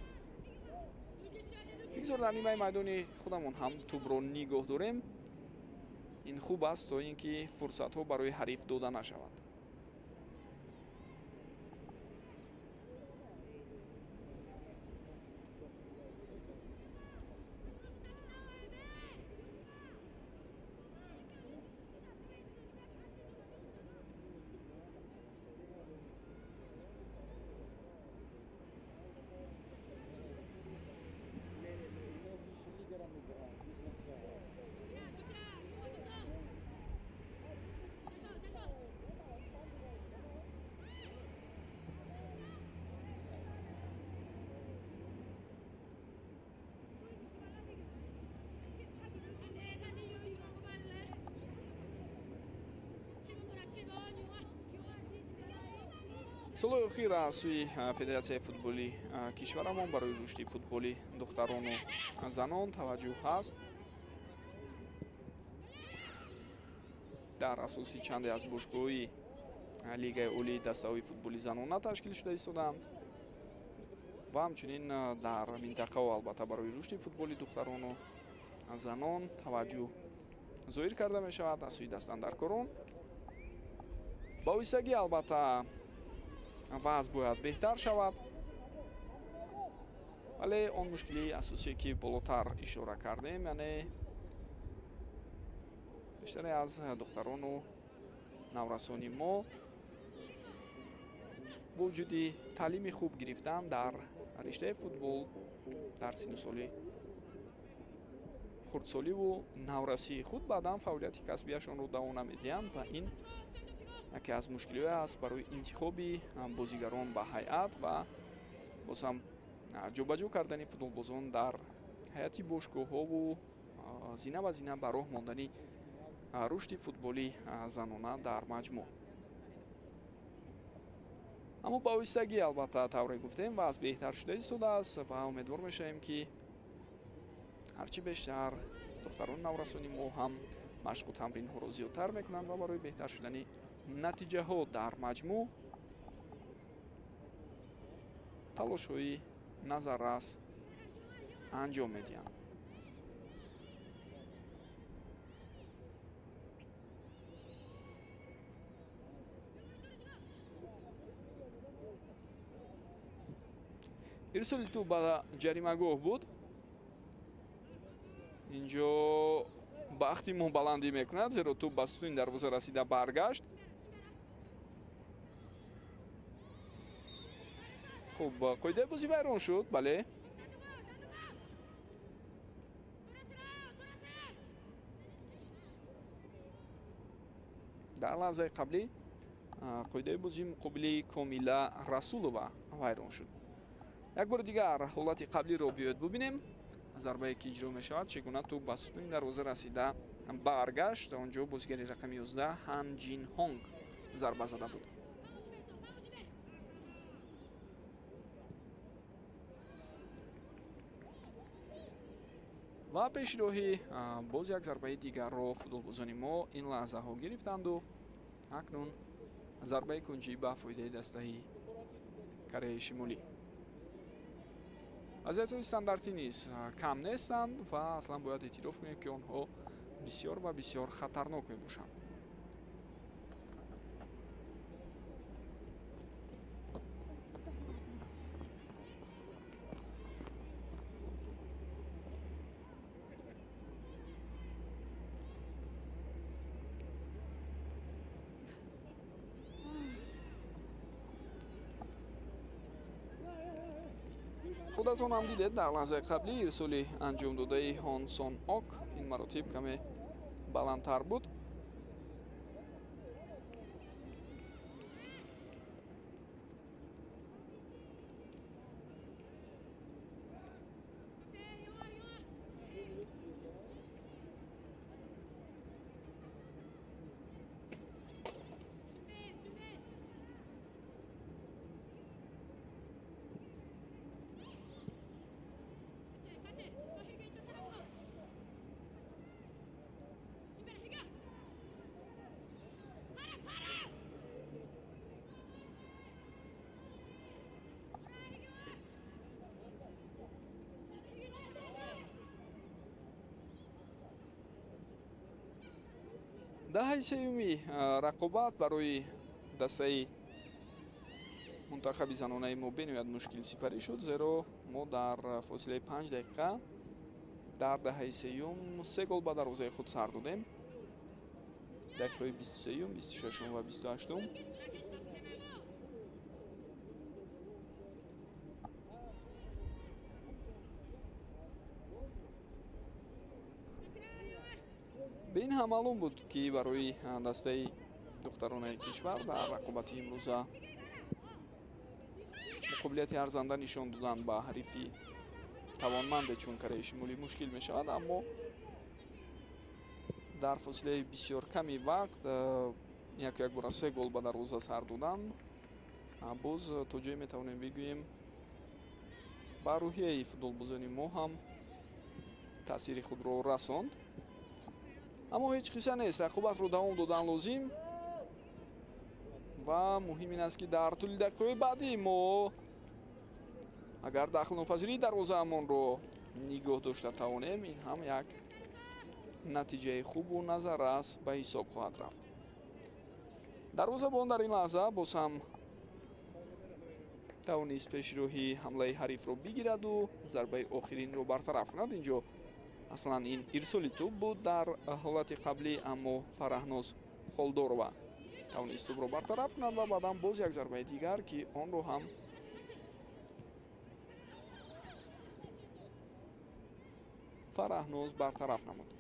Speaker 2: Бигзор дар нимаи майдони худамон ҳам тӯбро нигоҳ дорем. Ин хуб аст, то ин ки фурсатҳо барои ҳариф дода нашавад. Солҳои охир аз сӯи Федератсияи футболи кишварамон барои рушди футболи духтарону занон таваҷҷӯҳ ҳаст. Дар асоси чанде аз бошгоҳҳои Лигаи олии дастаҳои футболи занона ташкил шуда истодаанд ва ҳамчунин дар минтақао албатта барои рушди футболи духтарону занон таваҷҷӯҳ зоҳир карда мешавад аз сӯи дастандаркорон. Ба оҳистагӣ албатта вазъ бояд беҳтар шавад, вале он мушкилии асосие, ки болотар ишора кардем, яъне бештаре аз духтарону наврасони мо бо вуҷуди таълими хуб гирифтан дар риштаи футбол дар синну соли хурдсоливу наврасии худ баъдан фаъолияти касбияшонро давом намедиҳанд ва ин яке аз мушкилиҳое аст барои интихоби бозигарон ба ҳайат ва боз ҳам ҷобаҷо кардани футболбозон дар ҳайати бошгоҳҳову зина ба зина ба роҳ мондани рушди футболи занона дар маҷмӯъ. Аммо ба оҳистагӣ албатта тавре гуфтем вазъ беҳтар шуда истодааст ва умедвор мешавем, ки ҳарчи бештар духтарони наврасони мо ҳам машқу тамринҳоро зиёдтар мекунанд ва барои беҳтар шудани натиҷаҳо дар маҷмӯъ талошҳои назаррас анҷом медиҳанд. Ирсоли тӯб ба ҷаримагоҳ буд. Инҷо бахти мо баландӣ мекунад, зеро тӯб ба сутуни дарвоза расида баргашт. Хуб, қоидаи бозӣ вайрон шуд, бале. Дар лаҳзаи қаблӣ қоидаи бозӣ муқобили Комила Расулова вайрон шуд. Як бори дигар ҳолати қаблиро биёед бубинем. Зарбае ки иҷро мешавад, чӣ гуна тӯб ба сутуни дарвоза расида баргашт. Он ҷо бозигари рақами 11 Хан Ҷин Ҳонг зарба зада буд. Ва пешроҳи боз як зарбаи дигарро футболбозони мо ин лаҳзаҳо гирифтанду акнун зарбаи кунҷӣ ба фоидаи дастаи Кореяи Шимолӣ. Вазъиятҳои стандартӣ низ кам нестанд ва аслан бояд эътироф кунем, ки онҳо бисёр ва бисёр хатарнок мебошанд. Худатон ҳам дидед, дар лаҳзаи қаблӣ ирсоли анҷомдодаи Хон Сон Ок ин маротиб каме баландтар буд. Даҳаи сеюми рақобат барои дастаи мунтахаби занонаи мо бениҳоят мушкил сипарӣ шуд, зеро мо дар фосилаи 5 дақиқа дар даҳаи сеюм 3 гол ба дарвозаи худ сар додем. Дақиқаи 23-юм, 26-ум ва 28-ум. Бе ин ҳам маълум буд, ки барои дастаи духтаронаи кишвар дар рақобати имрӯза муқобилияти арзанда нишон додан ба ҳарифи тавонманде чун Кореяи Шимолӣ мушкил мешавад, аммо дар фосилаи бисёр ками вақт яку якбора 3 гол ба дарвоза сар додан боз то ҷое метавонем бигӯем ба рӯҳияи футболбозони мо ҳам таъсири худро расонд. Аммо ҳеҷ қисса нест, рақобатро давом додан лозим ва муҳим ин аст, ки дар тӯли дақиқаҳои баъдӣ мо агар дахлнопазирии дарвозаамонро нигоҳ дошта тавонем, ин ҳам як натиҷаи хубу назаррас ба ҳисоб хоҳад рафт. Дарвозабон дар ин лаҳза боз ҳам тавонист пешроҳи ҳамлаи ҳарифро бигираду зарбаи охиринро бартараф кунад. Инҷо аслан ин ирсоли тӯб буд дар ҳолати қаблӣ, аммо Фараҳноз Холдорова тавонист тӯбро бартараф кунад ва баъдан боз як зарбаи дигар, ки онро ҳам Фараҳноз бартараф намуд.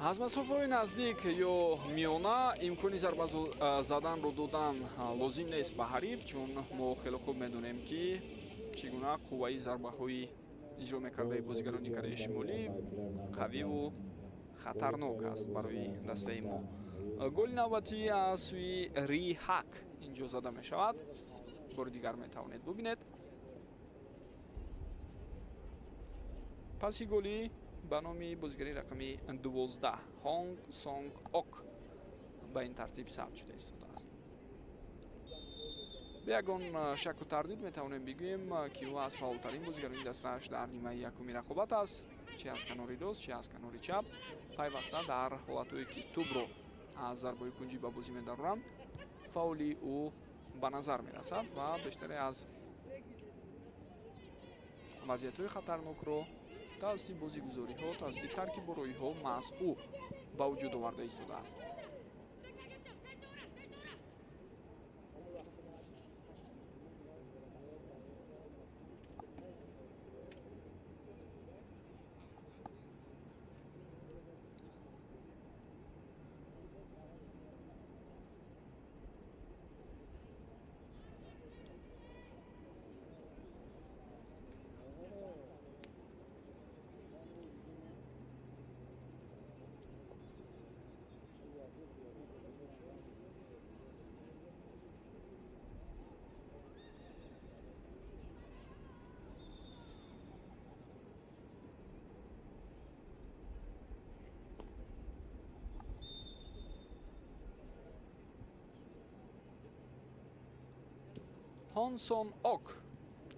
Speaker 2: Аз масофаҳои наздик ё миёна имкони зарба заданро додан лозим нест ба ҳариф, чун мо хеле хуб медонем, ки чӣ гуна қувваи зарбаҳои иҷро мекардаи бозигарони Кореяи Шимолӣ қавиву хатарнок аст барои дастаи мо. Голи навбатӣ аз сӯи Ри Ҳак инҷо зада мешавад. Бори дигар метавонед бубинед. Паси голи ба номи бозигари рақами 12 Ҳонг Сонг Ок ба ин тартиб сабт шуда истодааст. Бе ягон шаку тардид метавонем бигӯем, ки ӯ аз фаъолтарин бозигарони дастааш дар нимаи якуми рақобат аст, чи аз канори рост, чи аз канори чап, пайваста дар ҳолатҳое ки тӯбро аз зарбаи кунҷӣ ба бозӣ медароранд, фаъолии ӯ ба назар мерасад ва бештаре аз вазъиятҳои хатарнокро тавассути бозигузориҳо, тавассути тарки бороиҳо маҳз ӯ ба вуҷуд оварда истодааст. Ҳонсон Ок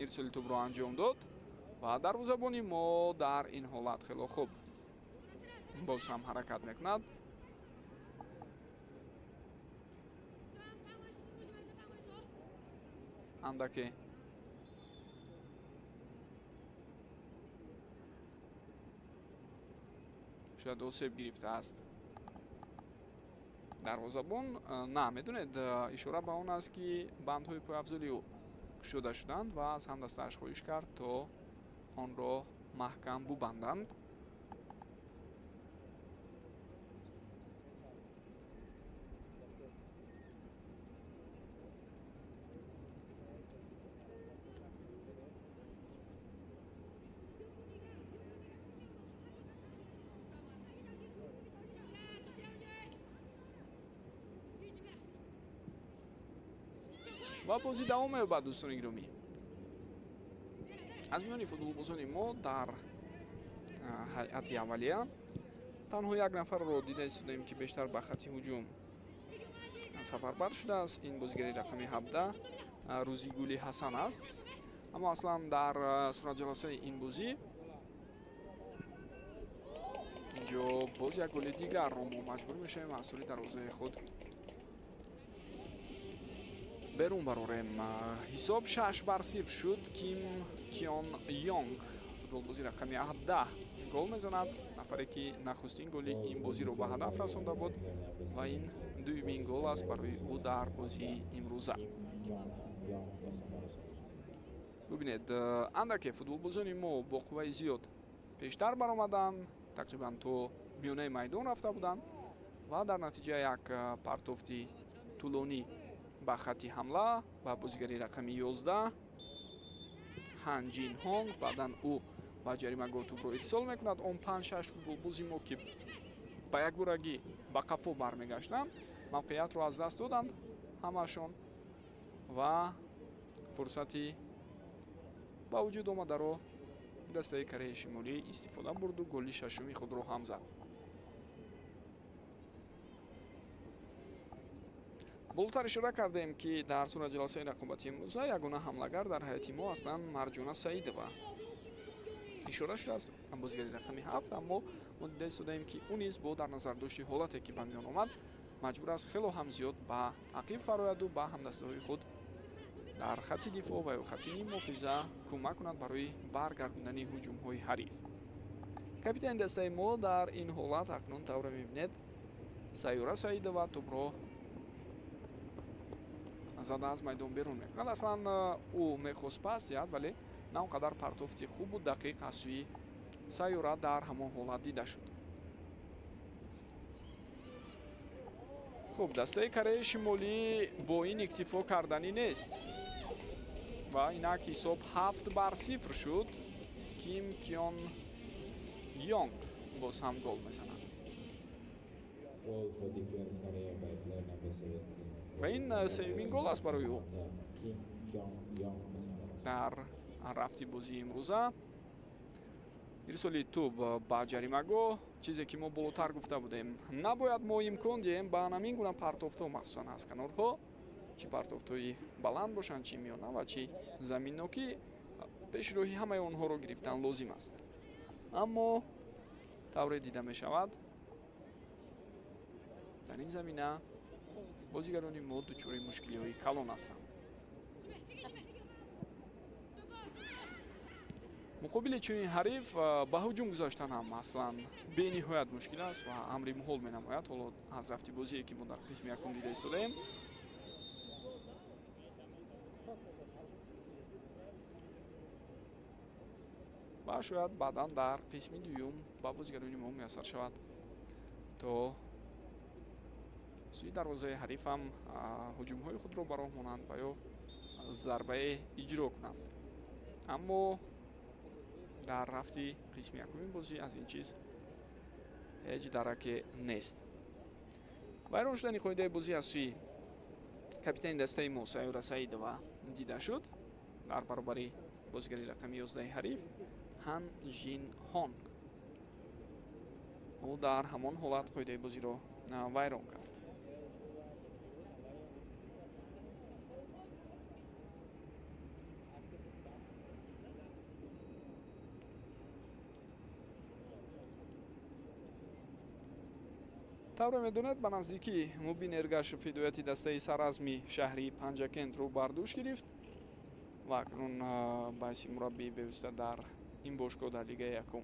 Speaker 2: ирсоли тӯбро анҷом дод ва дарвозабони мо дар ин ҳолат хело хуб боз ҳам ҳаракат мекунад. Андаке шояд осеб гирифтааст дарвозабон. На, медонед, ишора ба он аст, ки бандҳои пойафзоли ӯ кушода шуданд ва аз ҳамдастааш хоҳиш кард, то онро маҳкам бубанданд. Ва бозӣ давом меёбад, дӯстони гиромӣ. Аз миёни футболбозони мо дар ҳайати аввалия танҳо як нафарро дида истодаем, ки бештар ба хатти ҳуҷум сафарбар шудааст. Ин бозигари рақами 17 Рӯзигули Ҳасан аст. Аммо аслан дар суратҷаласаи ин бозӣ инҷо боз як голи дигарро мо маҷбур мешавем аз сури дарвозаи худ берун барорем. Ҳисоб 6-0 шуд. Ким Кион Йонг, футболбози рақами 17, гол мезанад. Нафаре, ки нахустин голи ин бозиро ба ҳадаф расонда буд ва ин дуюмин гол аст барои ӯ дар бозии имрӯза. Бубинед, андаке футболбозони мо бо қувваи зиёд пештар баромаданд, тақрибан то миёнаи майдон рафта буданд ва дар натиҷа як партофти тӯлонӣ ба хатти ҳамла ба бозигари рақами 11 Ҳан Ҷин Ҳонг. Баъдан ӯ ба ҷаримагоҳ тӯбро ирсол мекунад. Он 5-6 футболбози мо, ки ба якборагӣ ба қафо бармегаштанд, мавқеиятро аз даст доданд ҳамаашон ва фурсати ба вуҷуд омадаро дастаи Кореяи Шимолӣ истифода бурду голи шашуми худро ҳам зад. Болотар ишора кардем, ки дар суратҷаласаи рақобати имрӯза ягона ҳамлагар дар ҳайати мо аслан Марҷона Саидова ишора шудааст, бозигари рақами 7. Аммо мо дида истодаем, ки ӯ низ бо дар назардошти ҳолате, ки ба миён омад, маҷбур аст хело ҳам зиёд ба ақиб фарояду ба ҳамдастаҳои худ дар хатти дифоъ ва ё хатти ниммуҳофиза кӯмак кунад барои баргардондани ҳуҷумҳои ҳариф. Капитани дастаи мо дар ин ҳолат акнун тавре мебинед, Сайёра Саидова тӯбро зада аз майдон берун мекунад. Аслан ӯ мехост пас диҳад, вале на он қадар партофти хубу дақиқ аз сӯи Сайёра дар ҳамон ҳолат дида шуд. Хуб, дастаи Кореяи Шимолӣ бо ин иктифо карданӣ нест ва инак ҳисоб 7-0 шуд. Ким Кион Йонг боз ҳам гол мезанад ва ин сеюмин гол аст барои ӯ дар рафти бозии имрӯза. Ирсоли тӯб ба ҷаримагоҳ, чизе ки мо болотар гуфта будем, набояд мо имкон диҳем ба ҳамин гуна партофтҳо, махсусан аз канорҳо, чӣ партофтҳои баланд бошанд, чӣ миёна ва чӣ заминнокӣ, пешроҳи ҳамаи онҳоро гирифтан лозим аст. Аммо тавре дида мешавад, дар ин замина бозигарони мо дучори мушкилиҳои калон ҳастанд. Муқобили чунин ҳариф ба ҳуҷум гузаштан ҳам аслан бениҳоят мушкил аст ва амри муҳол менамояд. Ҳоло аз рафти бозие, ки мо дар қисми якум дида истодаем, ва шояд баъдан дар қисми дуюм ба бозигарони мо муяссар шавад, то сӯи дарвозаи ҳарифам ҳуҷумҳои худро ба роҳ монанд ва ё зарбае иҷро кунанд. Аммо дар рафти қисми якуми бозӣ аз ин чиз ҳеҷ дараке нест. Вайрон шудани қоидаи бозӣ аз сӯи капитани дастаи мо Сайёра Саидова дида шуд дар баробари бозигари рақами 11 ҳариф Ҳан Жин Ҳонг. Ӯ дар ҳамон ҳолат қоидаи бозиро вайрон кард. Тавре медонед, ба наздикӣ Мубин Эргашев ҳидояти дастаи саразми шаҳри Панҷакентро бар дӯш гирифт ва акнун ба ҳайси мураббии бевосита дар ин бошгоҳ дар лигаи якум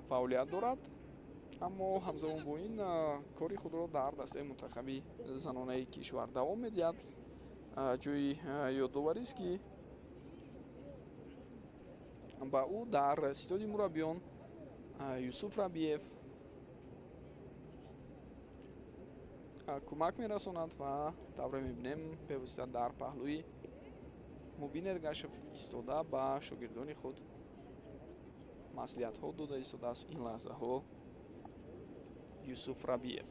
Speaker 2: фаъолият дорад, аммо ҳамзамон бо ин кори худро дар дастаи мунтахаби занонаи кишвар давом медиҳад. Ҷои ёдоварист, ки ба ӯ дар ситоди мураббиён Юсуф Рабиев кӯмак мерасонад ва тавре мебинем, бевосита дар паҳлӯи Мубин Эргашев истода ба шогирдони худ маслиҳатҳо дода истодааст ин лаҳзаҳо Юсуф Рабиев.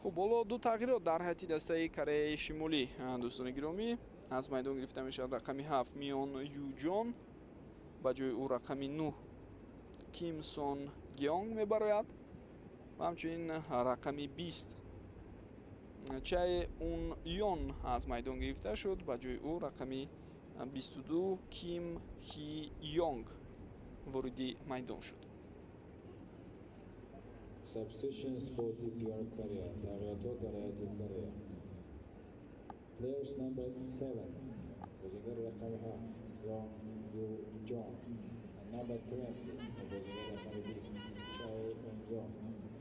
Speaker 2: Хуб, ҳоло ду тағйирот дар ҳайати дастаи Кореяи Шимолӣ, дӯстони гиромӣ. Аз майдон гирифта мешавад рақами 7 Миён Юҷон, ба ҷои ӯ рақами 9 Ким Сон Геонг мебарояд ва ҳамчунин рақами 20 Чай Ун Йон аз майдон гирифта шуд, ба ҷои ӯ рақами 22 Ким Хи Йонг вориди майдон шуд.
Speaker 1: Substitutions for DPR Korea. تغییرات در هیئت Korea. Players number 7 بازیگر رقم 7 Yong Yu Jong and number 20 بازیگر رقم 20 Choi Eun Yong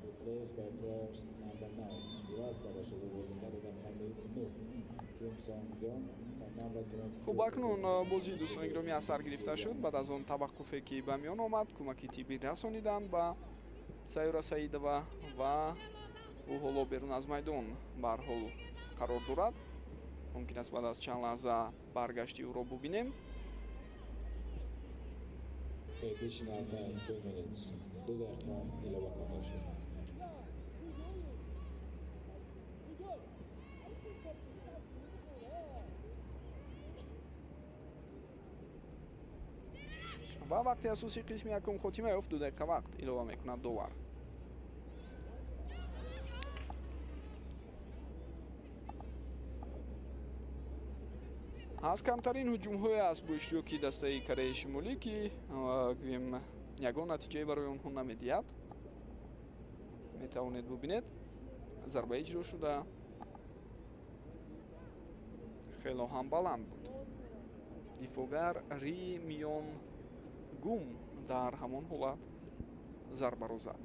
Speaker 1: replaced by players number 9 عوض کرده شده بازیگر رقم 9 Kim Song Yong and number 22.
Speaker 2: Хуб, акнун бозии дӯстони гиромӣ аз сар гирифта шуд. Баъд аз он таваққуфе ки ба миён омад, кӯмаки тиббӣ расониданд ба Сайёра Саидова ва ӯ ҳоло берун аз майдон ба ҳар ҳол қарор дорад. Мумкин аст баъд аз чанд лаҳза баргашти ӯро бубинем.
Speaker 1: Additional time 2 minutes. 2 дақиқа илова карда шуд.
Speaker 2: Ва вақти асосии қисми якум хотима ёфт, 2 дақиқа вақт илова мекунад довар. Аз камтарин ҳуҷумҳое аст бо иштироки дастаи Кореяи Шимолӣ, ки гӯем ягон натиҷае барои онҳо намедиҳад. Метавонед бубинед, зарба иҷро шуда хело ҳам баланд буд. Дифоъгар Ри Миён Гум дар ҳамон ҳолат зарбаро зад.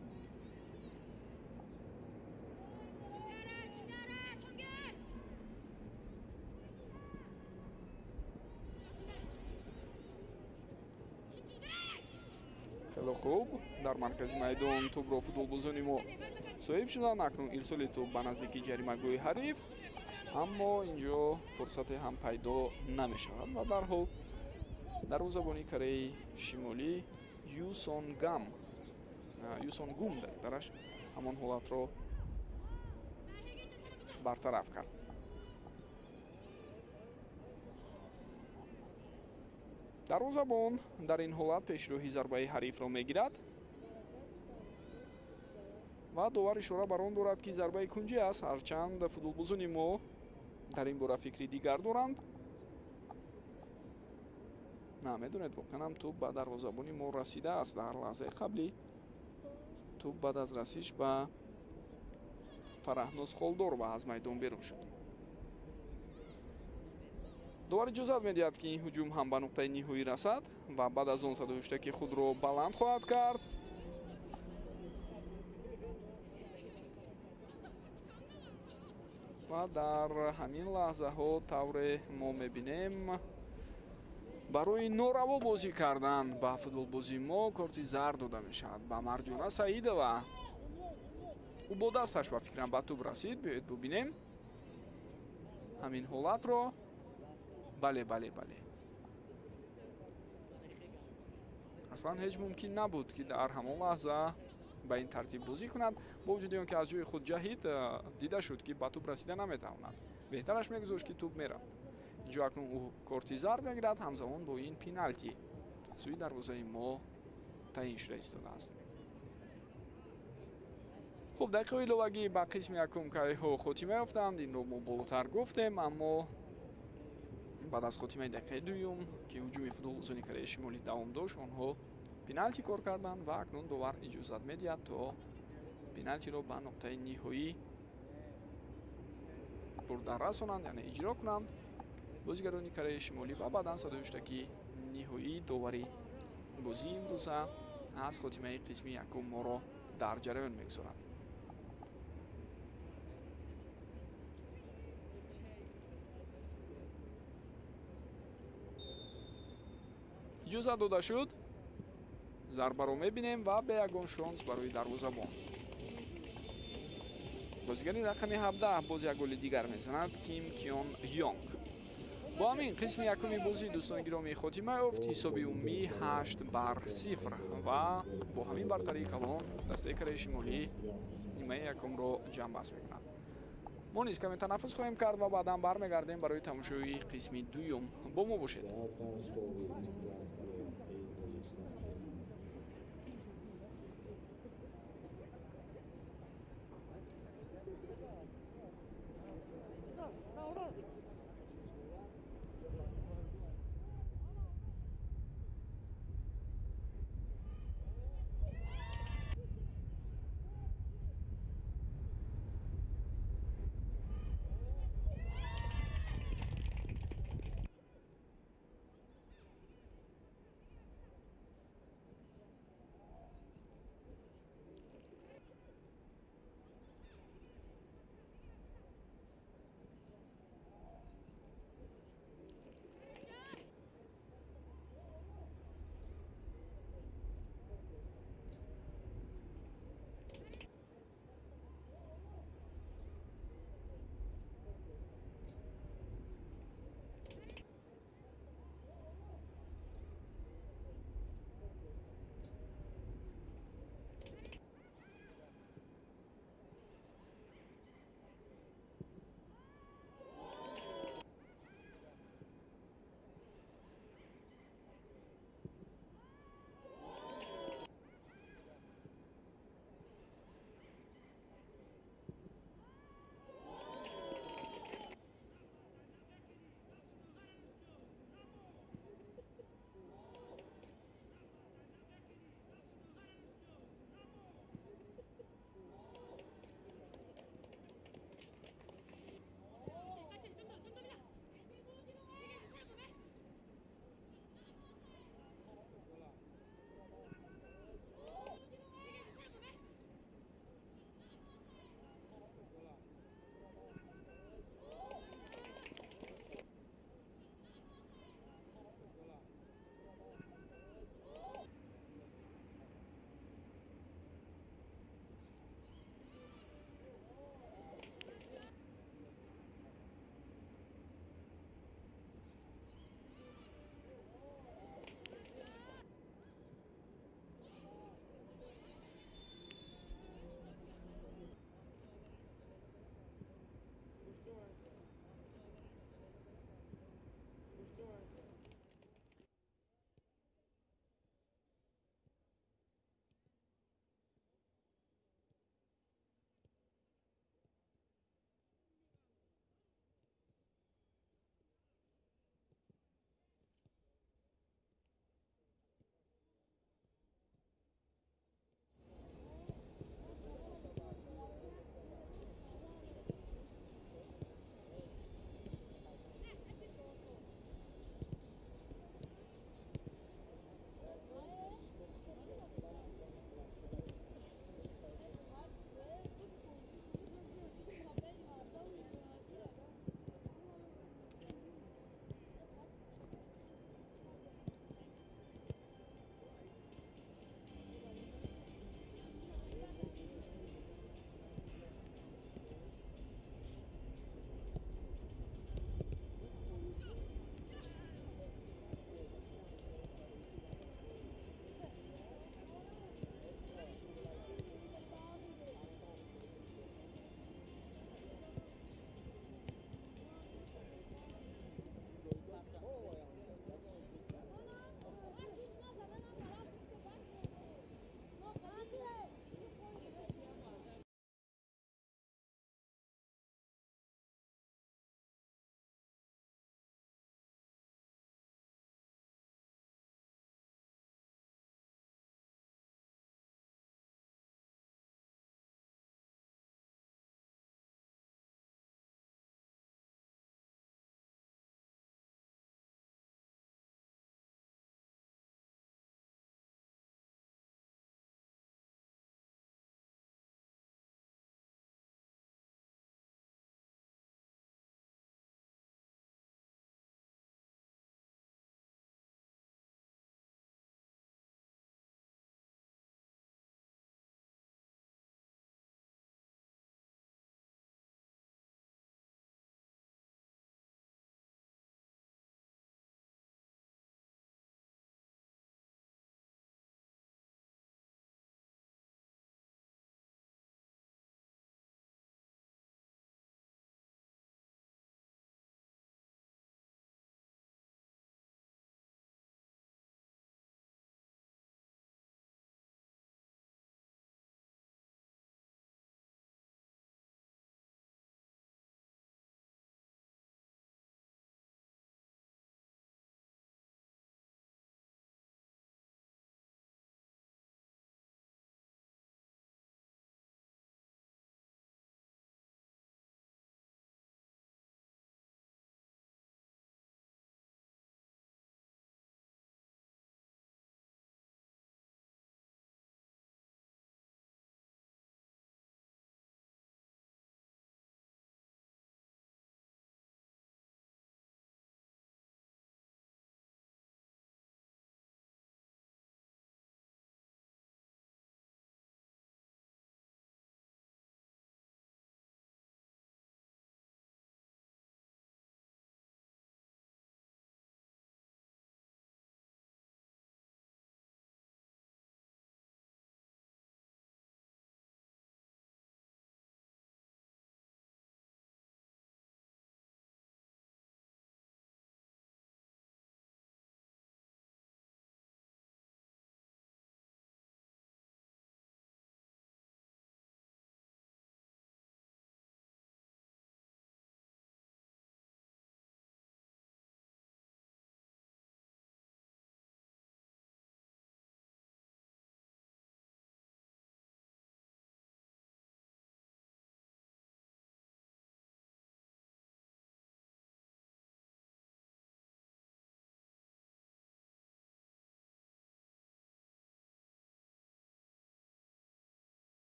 Speaker 2: Хело хуб, дар маркази майдон тӯбро футболбозони мо соҳиб шуданд. Акнун ирсоли тӯб ба наздики ҷаримагоҳи ҳариф, аммо инҷо фурсате ҳам пайдо намешавад ва дарҳол дарвозабони Кореяи Шимолӣ Юсон Гум дақиқтараш ҳамон ҳолатро бартараф кард. Дарвозабон дар ин ҳолат пешроҳи зарбаи ҳарифро мегирад ва довар ишора бар он дорад, ки зарбаи кунҷӣ аст, ҳарчанд футболбозони мо дар ин бора фикри дигар доранд. На, медонед, воқеан ҳам тӯб ба дарвозабони мо расидааст. Дар лаҳзаи қаблӣ тӯб баъд аз расиш ба Фараҳноз Холдорова аз майдон берун шуд. Довар иҷозат медиҳад, ки ин ҳуҷум ҳам ба нуқтаи ниҳоӣ расад ва баъд аз он садои худро баланд хоҳад кард. Ва дар ҳамин лаҳзаҳо тавре мо мебинем, барои нораво бозӣ кардан ба футболбозии мо корти зард дода мешавад ба Марҷона Саидова. Ӯ бо дасташ ба фикрам ба тӯб расид. Биёед бубинем ҳамин ҳолатро. Бале, бале, бале, аслан ҳеҷ мумкин набуд, ки дар ҳамон лаҳза ба ин тартиб бозӣ кунад. Бо вуҷуди он ки аз ҷои худ ҷаҳид, дида шуд, ки ба тӯб расида наметавонад. Беҳтараш мегузошт, ки тӯб мерафт. Инҷо акнун ӯ корти зард мегирад, ҳамзамон бо ин пеналти сӯи дарвозаи мо таъин шуда истодааст. Хуб, дақиқаҳои иловагӣ ба қисми якум кореяҳо хотима ёфтанд. Инро мо болотар гуфтем, аммо баъд аз хотимаи дақиқаи дуюм, ки ҳуҷуми футболбозони Кореяи Шимолӣ давом дошт, онҳо пеналти кор карданд ва акнун довар иҷозат медиҳад, то пеналтиро ба нуқтаи ниҳоӣ бурда расонанд, яъне иҷро кунанд бозигарони Кореяи Шимолӣ ва баъдан садои ҳуштаки ниҳоии довари бозии имрӯза аз хотимаи қисми якум моро дар ҷараён мегузорад. Иҷозат дода шуд. Зарбаро мебинем ва бе ягон шонс барои дарвозабон. Бозигари рақами 17 боз як голи дигар мезанад, Ким Кион Йонг. Бо ҳамин қисми якуми бозӣ, дӯстони гиромӣ, хотима ёфт. Ҳисоби умумӣ 8-0 ва бо ҳамин бартарии калон дастаи Кореяи Шимолӣ нимаи якумро ҷамъбаст мекунад. Мо низ каме танаффус хоҳем кард ва баъдан бармегардем барои тамошои қисми дуюм. Бо мо бошед.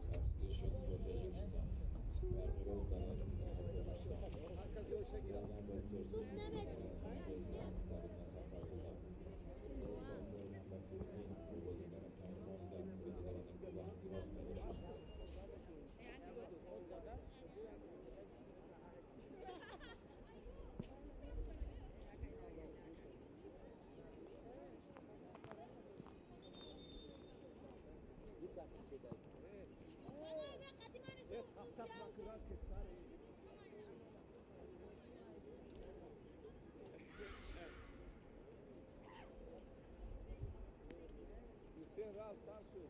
Speaker 1: Substitution for Tajikistan. تغییرات برای تاجیکستان. Number 13, number 15, بازیگر رقم 15 با هم عوض کرده شد.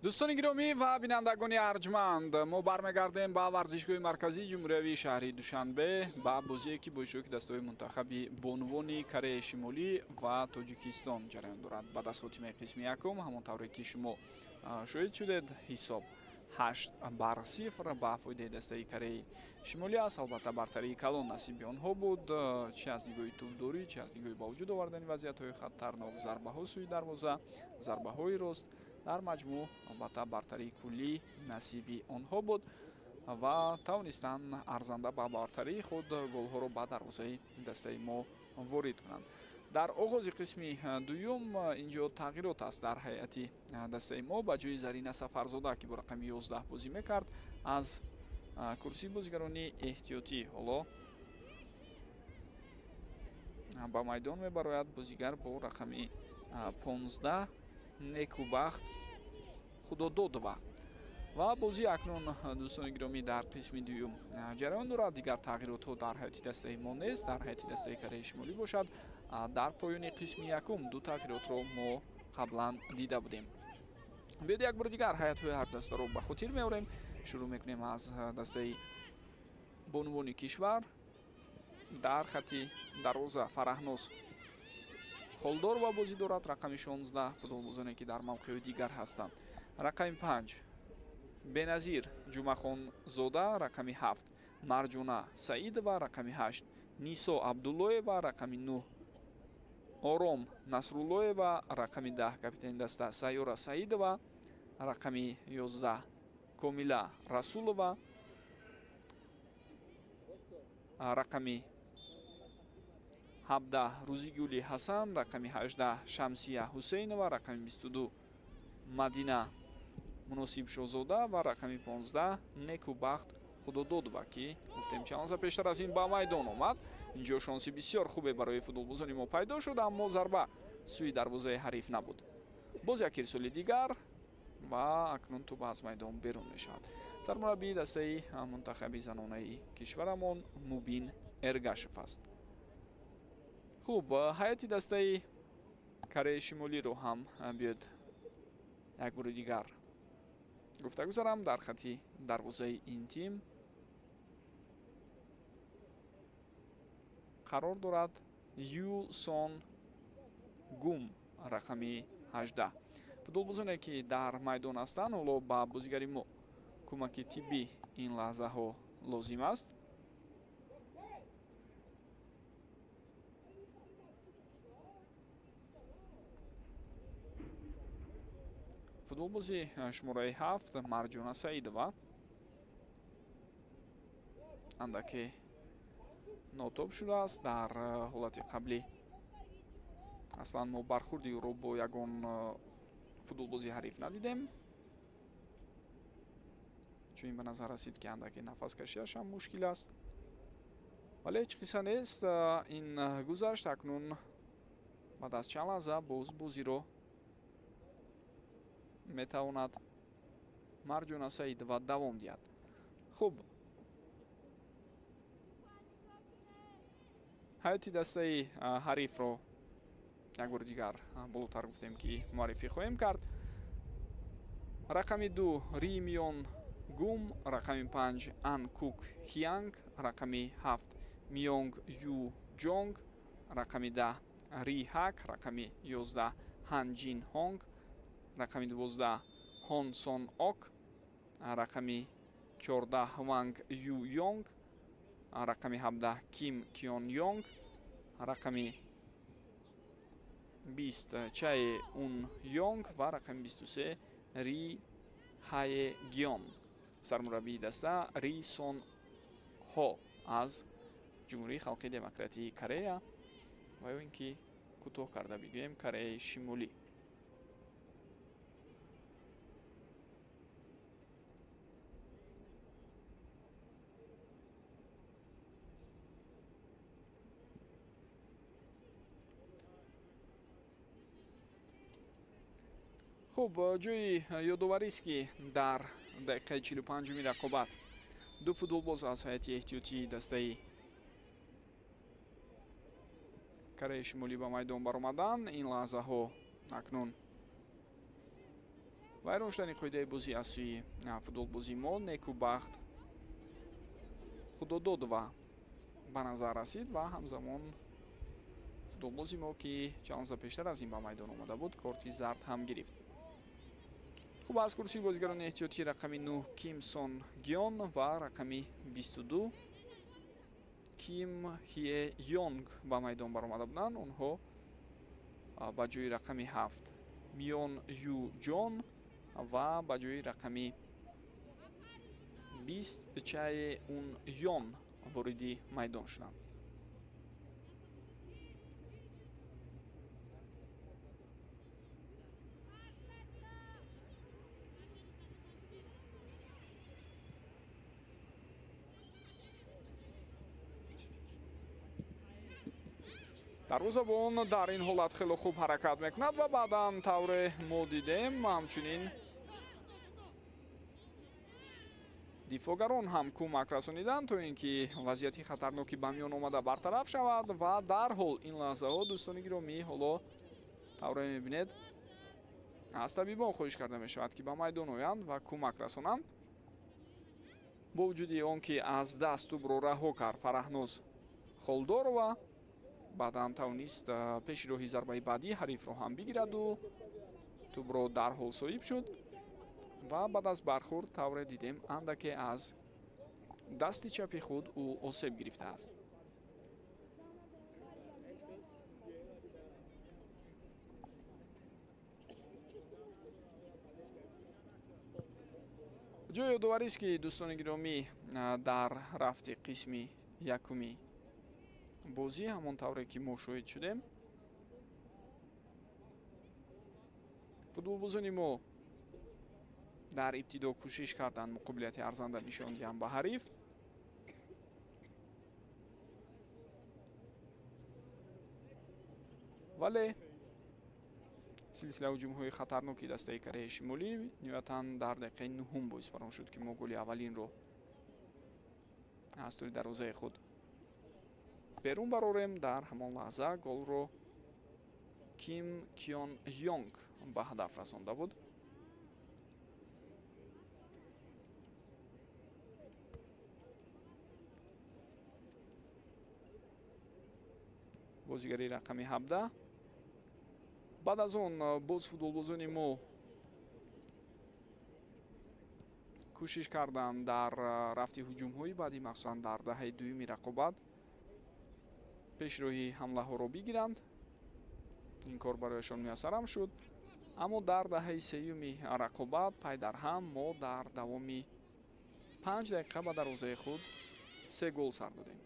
Speaker 2: Дӯстони гиромӣ ва бинандагони арҷманд, мо бармегардем ба варзишгоҳи марказии ҷумҳуриявии шаҳри Душанбе, ба бозие ки бо иштироки дастаҳои мунтахаби бонувони Кореяи Шимолӣ ва Тоҷикистон ҷараён дорад. Баъд аз хотимаи қисми якум, ҳамон тавре ки шумо шоҳид шудед, ҳисоб 8-0 ба фоидаи дастаи Кореяи Шимолӣ аст. Албатта, бартарии калон насиби онҳо буд, чи аз нигоҳи тӯбдорӣ, чи аз нигоҳи ба вуҷуд овардани вазъиятҳои хатарнок, зарбаҳо сӯи дарвоза, зарбаҳои рост. Дар маҷмӯъ, албатта, бартарии куллӣ насиби онҳо буд ва тавонистанд арзанда ба бартарии худ голҳоро ба дарвозаи дастаи мо ворид кунанд. Дар оғози қисми дуюм инҷо тағйирот аст дар ҳайати дастаи мо. Ба ҷои Зарина Сафарзода, ки бо рақами 11 бозӣ мекард, аз курсии бозигарони эҳтиётӣ ҳоло ба майдон мебарояд бозигар бо рақами 15 Некубахт Худододова. Ва бозӣ акнун, дӯстони гиромӣ, дар қисми дуюм ҷараён дорад. Дигар тағйиротҳо дар ҳайати дастаи мо нест. Дар ҳайати дастаи Кореяи Шимолӣ бошад, дар поёни қисми якум ду тағйиротро мо қаблан дида будем. Биёед як бори дигар ҳайатҳои ҳар дастаро ба хотир меорем. Шурӯъ мекунем аз дастаи бонувони кишвар. Дар хати дарвоза Фараҳноз Холдорова бозӣ дорад, рақами 16. Футболбозоне ки дар мавқеъҳои дигар ҳастанд: рақами 5 Беназир Ҷумахонзода, рақами 7 Марҷуна Саидова, рақами 8 Нисо Абдуллоева, рақами 9 Ором Насруллоева, рақами 10 капитани даста Сайёра Саидова, рақами 11 Комила Расулова, рақами 17 Рӯзигули Ҳасан, рақами 18 Шамсия Ҳусейнова, рақами 22 Мадина Муносибшозода ва рақами 15 Некубахт Худододова, ки гуфтем чанд лаҳза пештар аз ин ба майдон омад. Инҷо шонси бисёр хубе барои футболбозони мо пайдо шуд, аммо зарба сӯи дарвозаи ҳариф набуд. Боз як ирсоли дигар ва акнун тӯб аз майдон берун мешавад. Сармураббии дастаи мунтахаби занонаи кишварамон Мубин Эргашев аст. Хуб, ҳайати дастаи Кореяи Шимолиро ҳам биёд як бори дигар гуфта гузарам. Дар хати дарвозаи ин тим қарор дорад Ю Сон Гум, рақами 18. Футболбозоне ки дар майдон ҳастанд, ҳоло ба бозигари мо кӯмаки тиббӣ ин лаҳзаҳо лозим аст. Футболбози шумораи 7 Марҷона Саидова андаке нотоб шудааст. Дар ҳолати қаблӣ аслан мо бархурди ӯро бо ягон футболбози ҳариф надидем, чун ба назар расид ки андаке нафаскашиаш ҳам мушкил аст, вале ҳеҷ қисса нест. Ин гузашт. Акнун баъд аз чанд лаҳза боз бозиро метавонад Марҷона Саидова давом диҳад. Хуб, ҳайати дастаи ҳарифро як бори дигар болотар гуфтем ки муаррифӣ хоҳем кард. Рақами 2 Ри Мион Гум, рақами 5 Ан Кук Хианг, рақами 7 Мионг Ю Ҷонг, рақами 10 Ри Ҳак, рақами 11 Хан Ҷин Ҳонг, рақами 12 Хон Сон Ок, рақами 14 Хванг Ю Йонг, рақами 17 Ким Кион Йонг, рақами 20 Чае Ун Йонг ва рақами 23 Ри Ҳае Гион. Сармураббии даста Ри Сон Ҳо аз Ҷумҳурии Халқии Демократии Корея ва ё ин ки кӯтоҳ карда бигӯем Кореяи Шимолӣ. Хуб, ҷои ёдоварист, ки дар дақиқаи 45-уми рақобат ду футболбоз аз ҳайати эҳтиётии дастаи Кореяи Шимолӣ ба майдон баромаданд. Ин лаҳзаҳо акнун вайрон шудани қоидаи бозӣ аз сӯи футболбози мо Некубахт Худододова ба назар расид ва ҳамзамон футболбози мо, ки чанд лаҳза пештар аз ин ба майдон омада буд, корти зард ҳам гирифт. Хуб, аз курсии бозигарони эҳтиётӣ рақами 9 Ким Сон Гион ва рақами 22 Ким Хие Йонг ба майдон баромада буданд. Онҳо ба ҷои рақами 7 Мион Ю Ҷон ва ба ҷои рақами 20 Чае Ун Йон вориди майдон шуданд. Дарвозабон дар ин ҳолат хеле хуб ҳаракат мекунад ва баъдан тавре мо дидем, ҳамчунин дифоъгарон ҳам кӯмак расониданд, то ин ки вазъияти хатарноки ба миён омада бартараф шавад ва дарҳол ин лаҳзаҳо, дӯстони гиромӣ, ҳоло тавре мебинед, аз табибон хоҳиш карда мешавад, ки ба майдон оянд ва кӯмак расонанд. Бо вуҷуди он ки аз даст тӯбро раҳо кард Фараҳноз Холдорова, баъдан тавонист пеши роҳи зарбаи баъдии ҳарифро ҳам бигираду тӯбро дарҳол соҳиб шуд ва баъд аз бархӯрд тавре дидем, андаке аз дасти чапи худ ӯ осеб гирифтааст. Ҷои ёдоварист, ки дӯстони гиромӣ, дар рафти қисми якуми бозӣ, ҳамон тавре ки мо шоҳид шудем, футболбозони мо дар ибтидо кӯшиш карданд муқобилияти арзанда нишон диҳанд ба ҳариф. Вале силсила ҳуҷумҳои хатарноки дастаи Кореяи Шимолӣ ниҳоятан дар дақиқаи нуҳум боис бар он шуд, ки мо голи аввалинро аз тӯли дарвозаи худ берун барорем. Дар ҳамон лаҳза голро Ким Кион Йонг ба ҳадаф расонда буд. Бозигари рақами 17. Баъд аз он боз футболбозони мо кӯшиш карданд дар рафти ҳуҷумҳои баъдӣ, махсусан дар даҳаи дуюми рақобат, пешроҳи ҳамлаҳоро бигиранд. Ин кор барояшон муяссарам шуд, аммо дар даҳаи сеюми рақобат пай дар ҳам мо дар давоми 5 дақиқа ба дарвозаи худ 3 гол сар додем.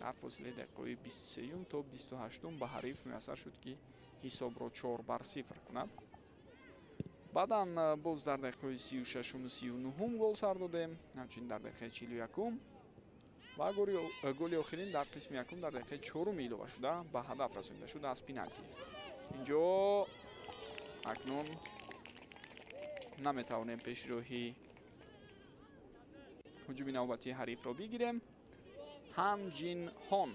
Speaker 2: Дар фосилаи дақиқаҳои 23 то 28 ба ҳариф муяссар шуд, ки ҳисобро 4-0 кунад. Баъдан боз дар дақиқаҳои 36-уму 39-ум гол сар додем, ҳамчунин дар дақиқаи 41-ум ва голи охирин дар қисми якум дар дақиқаи 4-уми илова шуда ба ҳадаф расонида шуд аз пеналти. Инҷо акнун наметавонем пешроҳи ҳуҷуми навбатии ҳарифро бигирем. Хан Ҷин Хон,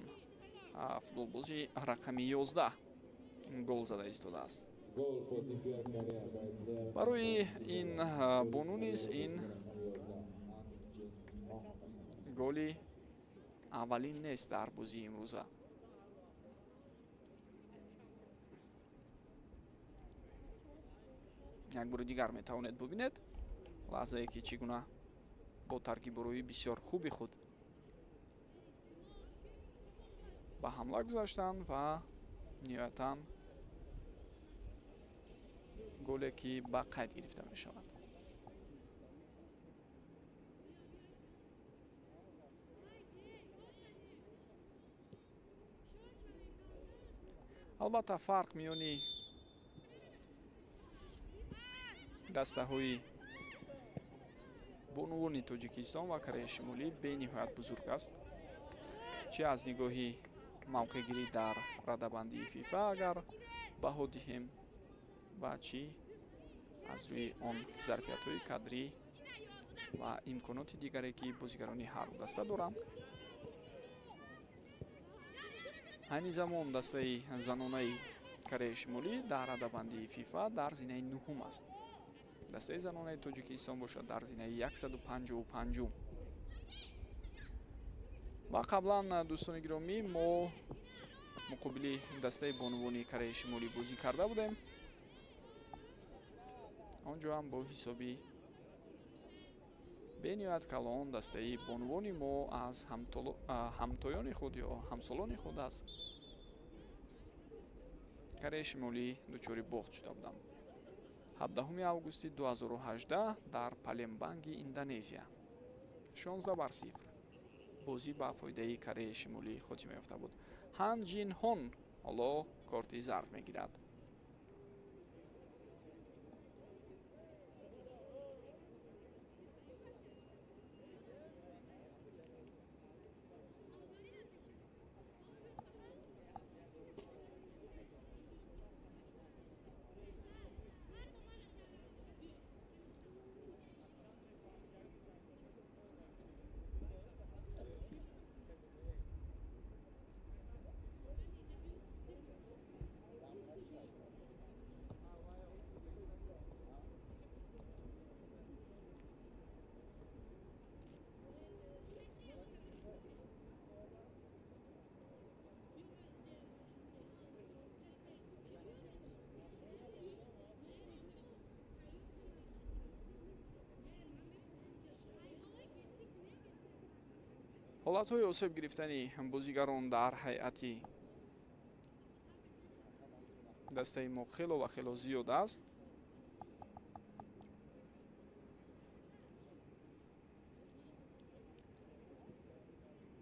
Speaker 2: футболбози рақами 11, гол зада истодааст. Барои ин бону низ ин голи аввалин нест дар бозии имрӯза. Як бори дигар метавонед бубинед лаҳзае ки чӣ гуна бо таркибурӯи бисёр хуби худ ба ҳамла гузаштанд ва ниҳоятан голе ки ба қайд гирифта мешавад. Албатта, фарқ миёни дастаҳои бонувони Тоҷикистон ва Кореяи Шимолӣ бениҳоят бузург аст, чӣ аз нигоҳи мавқеъгирӣ дар радабандии ФИФА агар баҳо диҳем ва чӣ аз рӯи он зарфиятҳои кадрӣ ва имконоти дигаре ки бозигарони ҳар ду даста доранд. Айни замон дастаи занонаи Кореяи Шимолӣ дар радабандии ФИФА дар зинаи нуҳум аст. Дастаи занонаи Тоҷикистон бошад дар зинаи 155. Ва қаблан, дӯстони гиромӣ, мо муқобили дастаи бонувони Кореяи Шимолӣ бозӣ карда будем. Он ҷо ҳам бо ҳисоби бениҳоят калон дастаи бонувони мо аз ҳамтоёни худ ё ҳамсолони худ аз Кореяи Шимолӣ дучори бохт шуда буданд. 17 августи 2018 дар Палембанги Индонезия 16-0 бозӣ ба фоидаи Кореяи Шимолӣ хотима ёфта буд. Хан Ҷин Хон ҳоло корти зард мегирад. Ҳолатҳои осеб гирифтани бозигарон дар ҳайати дастаи мо хело ва хело зиёд аст.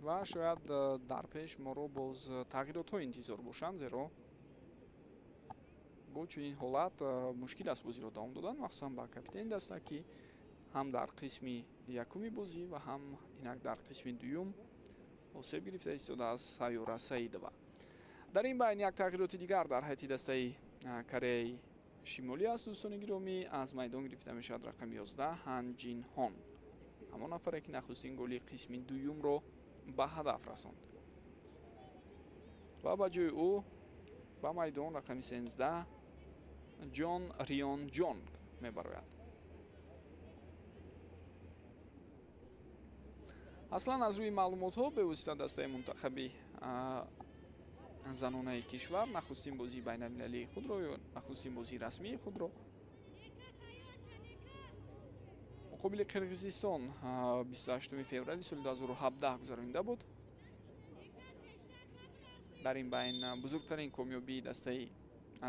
Speaker 2: Ва шояд дар пеш моро боз тағйиротҳо интизор бошанд, зеро бо чунин ҳолат мушкил аст бозиро давом додан, махсусан ба капитани даста, ки ҳам дар қисми якуми бозӣ ва ҳам инак дар қисми дуюм осеб гирифта истодааст Сайёра Саидова. Дар ин байн як тағйироти дигар дар ҳайати дастаи Кореяи Шимолӣ аст, дӯстони гиромӣ. Аз майдон гирифта мешавад рақами 11 Хан Ҷин Хон, ҳамон нафаре ки нахустин голи қисми дуюмро ба ҳадаф расонд ва ба ҷои ӯ ба майдон рақами 13 Ҷон Рион Ҷонг мебарояд. Аслан аз рӯи маълумотҳо бевосита дастаи мунтахаби занонаи кишвар нахустин бозии байналмилалии худро ё нахустин бозии расмии худро муқобили Қирғизистон 28 феврали соли 2017 гузаронида буд. Дар ин байн бузургтарин комёбии дастаи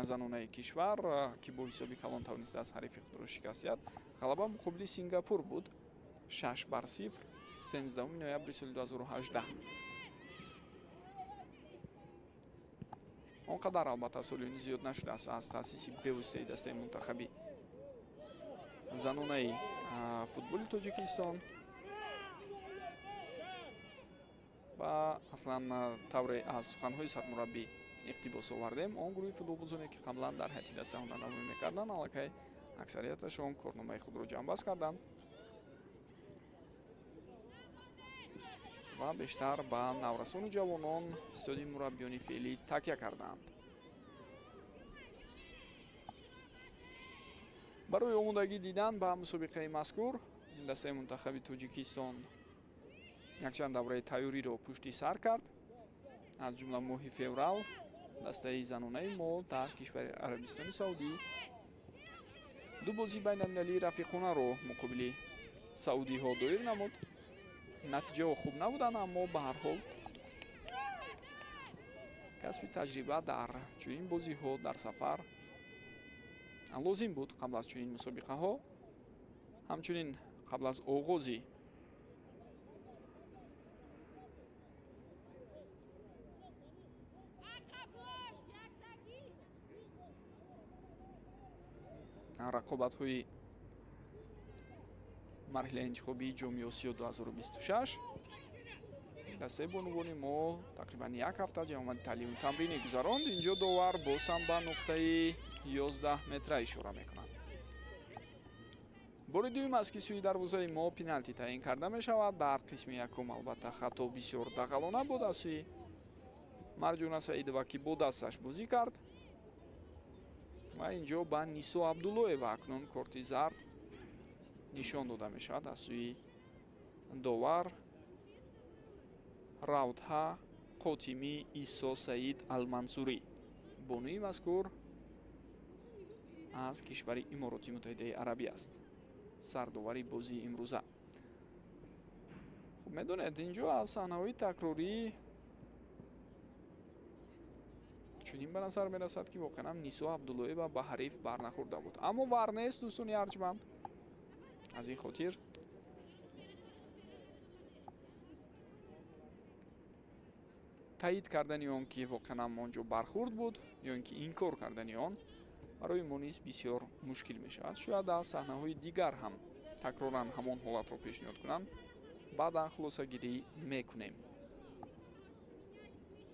Speaker 2: занонаи кишвар, ки бо ҳисоби калон тавонистааст ҳарифи худро шикаст диҳад, ғалаба муқобили Сингапур буд 6-0 13 ноябри соли 2018. Он қадар албатта солиёни зиёд нашудааст аз таъсиси бевоситаи дастаи мунтахаби занонаи футболи Тоҷикистон ва аслан тавре аз суханҳои сармураббӣ иқтибос овардем, он гурӯҳи футболбозоне ки қаблан дар ҳайати даста ҳунарнамоӣ мекарданд, аллакай аксарияташон корномаи худро ҷамъбаст карданд ва бештар ба наврасону ҷавонон истоди мураббиёни феълӣ такя кардаанд. Барои омодагӣ дидан ба мусобиқаи мазкур дастаи мунтахаби Тоҷикистон якчанд давраи тайёриро пушти сар кард. Аз ҷумла моҳи феврал дастаи занонаи мо дар кишвари Арабистони Саудӣ ду бозии байналмилалии рафиқонаро муқобили саудиҳо доир намуд. Натиҷаҳо хуб набуданд, аммо ба ҳар ҳол касби таҷриба дар чунин бозиҳо дар сафар лозим буд қабл аз чунин мусобиқаҳо. Ҳамчунин қабл аз оғози рақобатҳои марҳилаи интихобии Ҷоми Осиё 2026 дастаи бонувони мо тақрибан як ҳафта ҷамъомади таълиму тамринӣ гузаронд. Инҷо довар боз ҳам ба нуқтаи 11 метра ишора мекунад. Бори дуюм аст, ки сӯи дарвозаи мо пеналти таъин карда мешавад. Дар қисми якум албатта хато бисёр дағалона буд аз сӯи Марҷона Саидова, ки бо дасташ бозӣ кард ва инҷо ба Нисо Абдуллоева акнун корти зард нишон дода мешавад аз сӯи довар Равдҳа Қотимӣ Исо Саид Алмансурӣ. Бонуи мазкур аз кишвари Имороти Муттаҳидаи Арабӣ аст, сардовари бозии имрӯза. Хуб медонед, инҷо аз саҳнаҳои такрорӣ чунин ба назар мерасад, ки воқеан ҳам Нисо Абдуллоева ба ҳариф барнахӯрда буд, аммо вар нест, дӯстони арҷманд. Аз ин хотир таъид кардани он, ки воқеан ҳам он ҷо бархӯрд буд ё ин ки инкор кардани он барои мо низ бисёр мушкил мешавад. Шояд аз саҳнаҳои дигар ҳам такроран ҳамон ҳолатро пешниҳод кунанд, баъдан хулосагирӣ мекунем.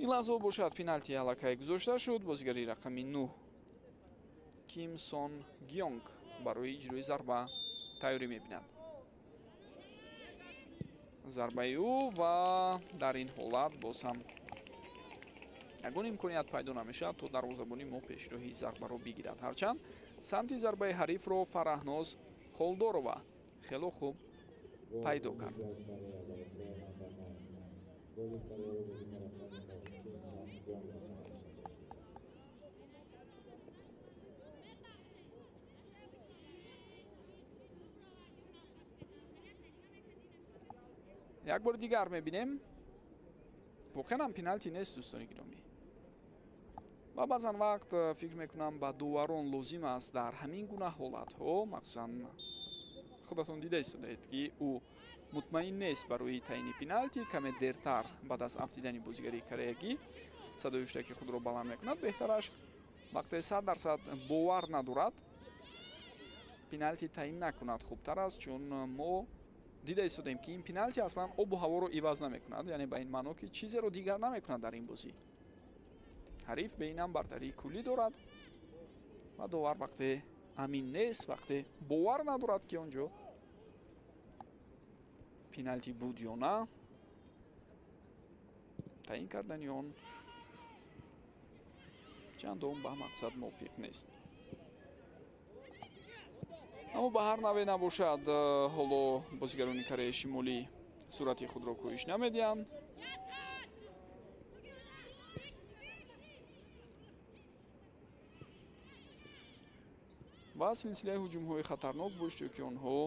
Speaker 2: Ин лаҳзаҳо бошад пеналти аллакай гузошта шуд. Бозигари рақами 9 Ким Сон Гёнг барои иҷрои зарба тайёрӣ мебинад. Зарбаи ӯ ва дар ин ҳолат боз ҳам ягон имконият пайдо намешавад, то дарвозабони мо пешроҳи зарбаро бигирад. Ҳарчанд самти зарбаи ҳарифро Фараҳноз Холдорова хело хуб пайдо кард. Як бори дигар мебинем. Воқеан ҳам пеналти нест, дӯстони гиромӣ. Ва баъзан вақт фикр мекунам ба доварон лозим аст дар ҳамин гуна ҳолатҳо, махсусан худатон дида истодаед, ки ӯ мутмаин нест барои таъини пеналти, каме дертар баъд аз афтидани бозигари кореягӣ садои ҳуштаки худро баланд мекунад. Беҳтараш вақте 100% бовар надорад пеналти таъин накунад хубтар аст, чун мо дида истодаем, ки ин пеналти аслан обу ҳаворо иваз намекунад, яъне ба ин маъно, ки чизеро дигар намекунад дар ин бозӣ. Ҳариф бе инам бартарии куллӣ дорад ва довар вақте амин нест, вақте бовар надорад, ки он ҷо пеналти буд ё на, таъин кардани он чандон ба мақсад мувофиқ нест. Аммо ба ҳар навъе набошад, ҳоло бозигарони Кореяи Шимолӣ суръати худро коҳиш намедиҳанд. Ва силсилаи ҳуҷумҳои хатарнок бо иштироки онҳо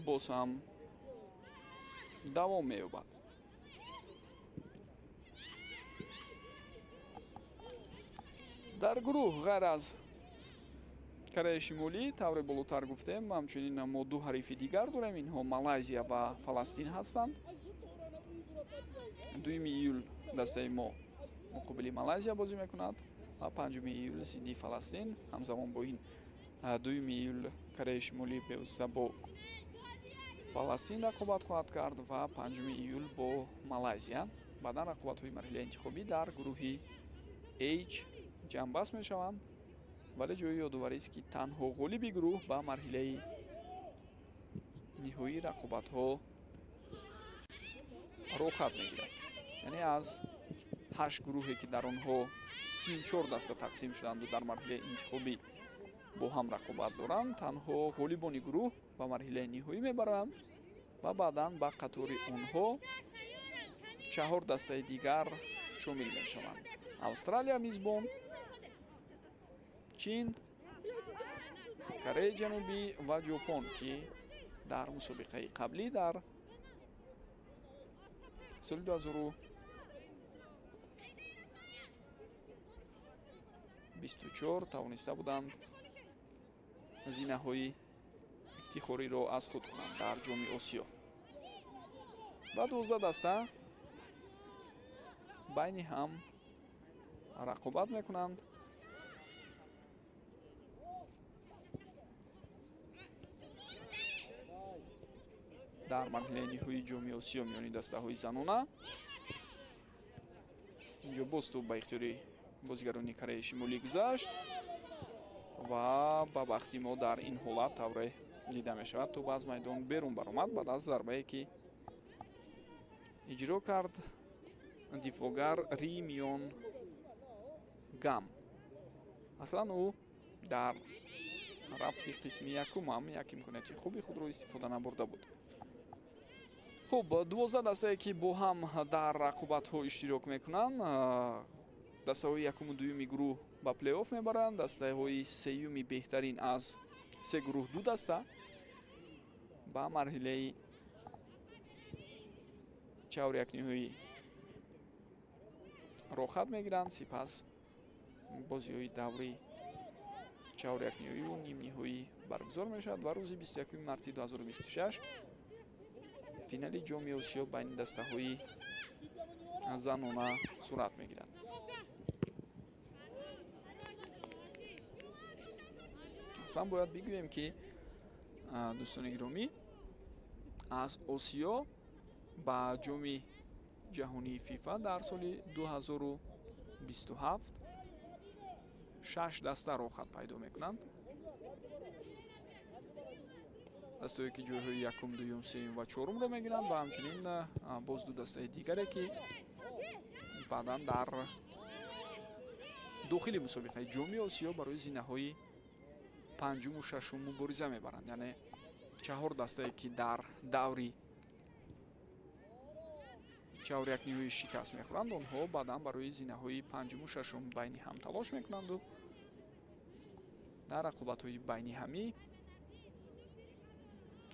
Speaker 2: боз ҳам давом меёбад. Дар гурӯҳ ғайр аз Кореяи Шимолӣ, тавре болотар гуфтем, ҳамчунин мо ду ҳарифи дигар дорем. Инҳо Малайзия ва Фаластин ҳастанд. 2 июл дастаи мо муқобили Малайзия бозӣ мекунад ва 5 июл зидди Фаластин. Ҳамзамон бо ин 2 июл Кореяи Шимолӣ бевосита бо Фаластин рақобат хоҳад кард ва 5 июл бо Малайзия. Баъдан рақобатҳои марҳилаи интихобӣ дар гурӯҳи H ҷамъбаст мешаванд, вале ҷои ёдоварист, ки танҳо ғолиби гурӯҳ ба марҳилаи ниҳоии рақобатҳо роҳхат мегирад. Яъне аз 8 гурӯҳе, ки дар онҳо 34 даста тақсим шуданду дар марҳилаи интихобӣ Бо ҳам рақобат доранд. Танҳо ғолибони гурӯҳ ба марҳилаи ниҳоӣ мебаранд ва баъдан ба қатори онҳо 4 дастаи дигар шомил мешаванд. Австралия мизбон, Чин, Кореяи Ҷанубӣ ва Ҷопон, ки дар мусобиқаи қаблӣ дар соли 2024 тавониста буданд зинаҳои ифтихориро аз худ кунанд дар Ҷоми Осиё. Ва 12 даста байни ҳам рақобат мекунанд. Дар марҳилаи ниҳоии Ҷоми Осиё миёни дастаҳои занона инҷо боз тӯб ба ихтиёри бозигарони Кореяи Шимолӣ гузашт ва ба бахти мо дар ин ҳолат тавре дида мешавад, тӯб аз майдон берун баромад баъд аз зарбае ки иҷро кард дифоъгар Ри Миён Гам. Аслан ӯ дар рафти қисми якум ҳам як имконияти хуби худро истифода набурда буд. Хуб, 12 дастае ки бо ҳам дар рақобатҳо иштирок мекунанд, дастаҳои якуму дуюми гурӯҳ ба плей-офф мебаранд, дастаҳои сеюми беҳтарин аз се гурӯҳ 2 даста ба марҳилаи чаҳорякниҳоӣ роҳхат мегиранд. Сипас бозиҳои даври чаҳорякниҳоиву нимниҳоӣ баргузор мешавад ва рӯзи 21 марти 2026 финали Ҷоми Осиё байни дастаҳои занона сурат мегирад. Аслан бояд бигӯем, ки дӯстони гиромӣ, аз Осиё ба Ҷоми ҷаҳонии ФИФА дар соли 2027 6 даста роҳхат пайдо мекунанд. Дастаҳое ки ҷойҳои якум, дуюм, сеюм ва чорумро мегиранд ва ҳамчунин боз 2 дастаи дигаре ки баъдан дар дохили мусобиқаи Ҷоми Осиё барои зинаҳои панҷуму шашум мубориза мебаранд. Яъне 4 дастае ки дар даври чаҳорякниҳои шикаст мехӯранд, онҳо баъдан барои зинаҳои панҷуму шашум байни ҳам талош мекунанду дар рақобатҳои байни ҳамӣ